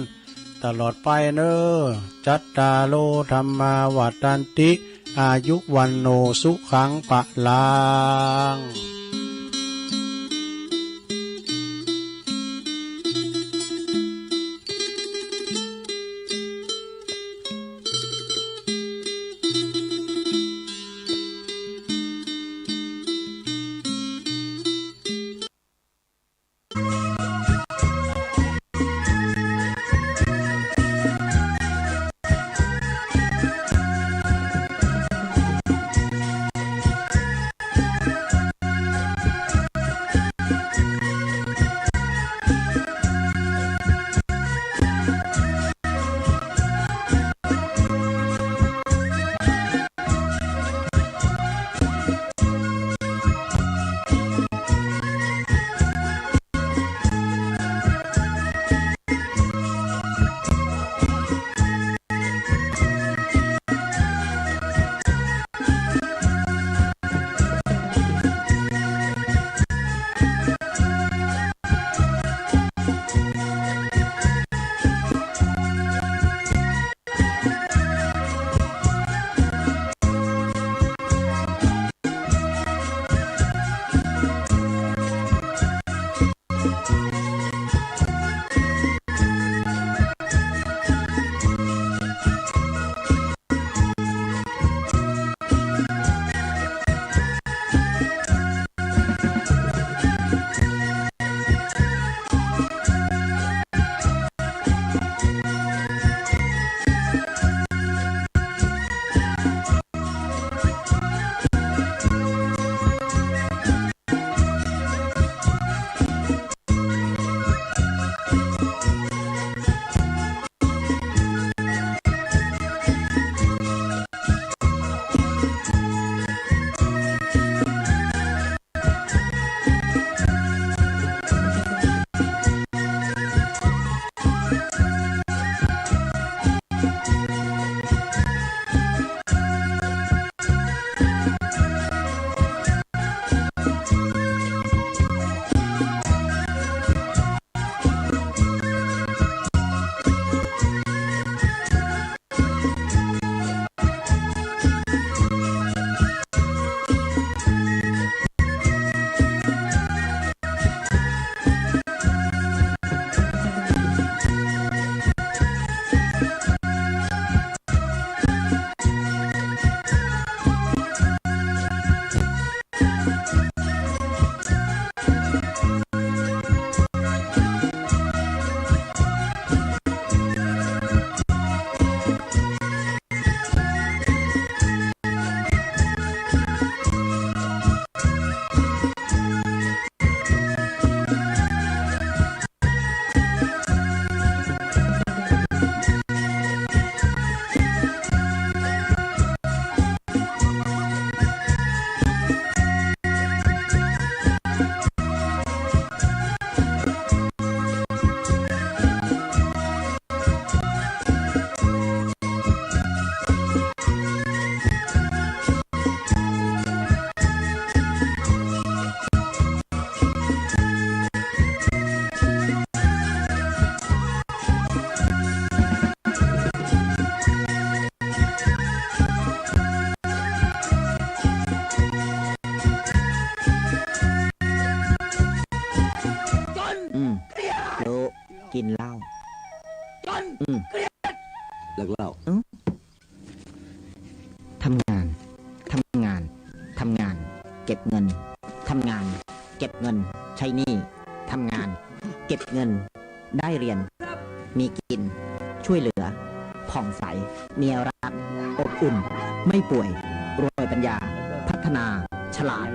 ตลอดไปเนอะ จัตตาโร ธัมมา วัฑฒันติ อายุ วัณโณ สุขัง พะลัง เลิกเหล้า ทำงาน ทำงาน ทำงาน เก็บเงิน ทำงาน เก็บเงิน ใช้หนี้ ทำงาน เก็บเงิน ได้เรียน มีกิน ช่วยเหลือ ผ่องใส เมียรัก อบอุ่น ไม่ป่วย รวยปัญญา พัฒนา ฉลาด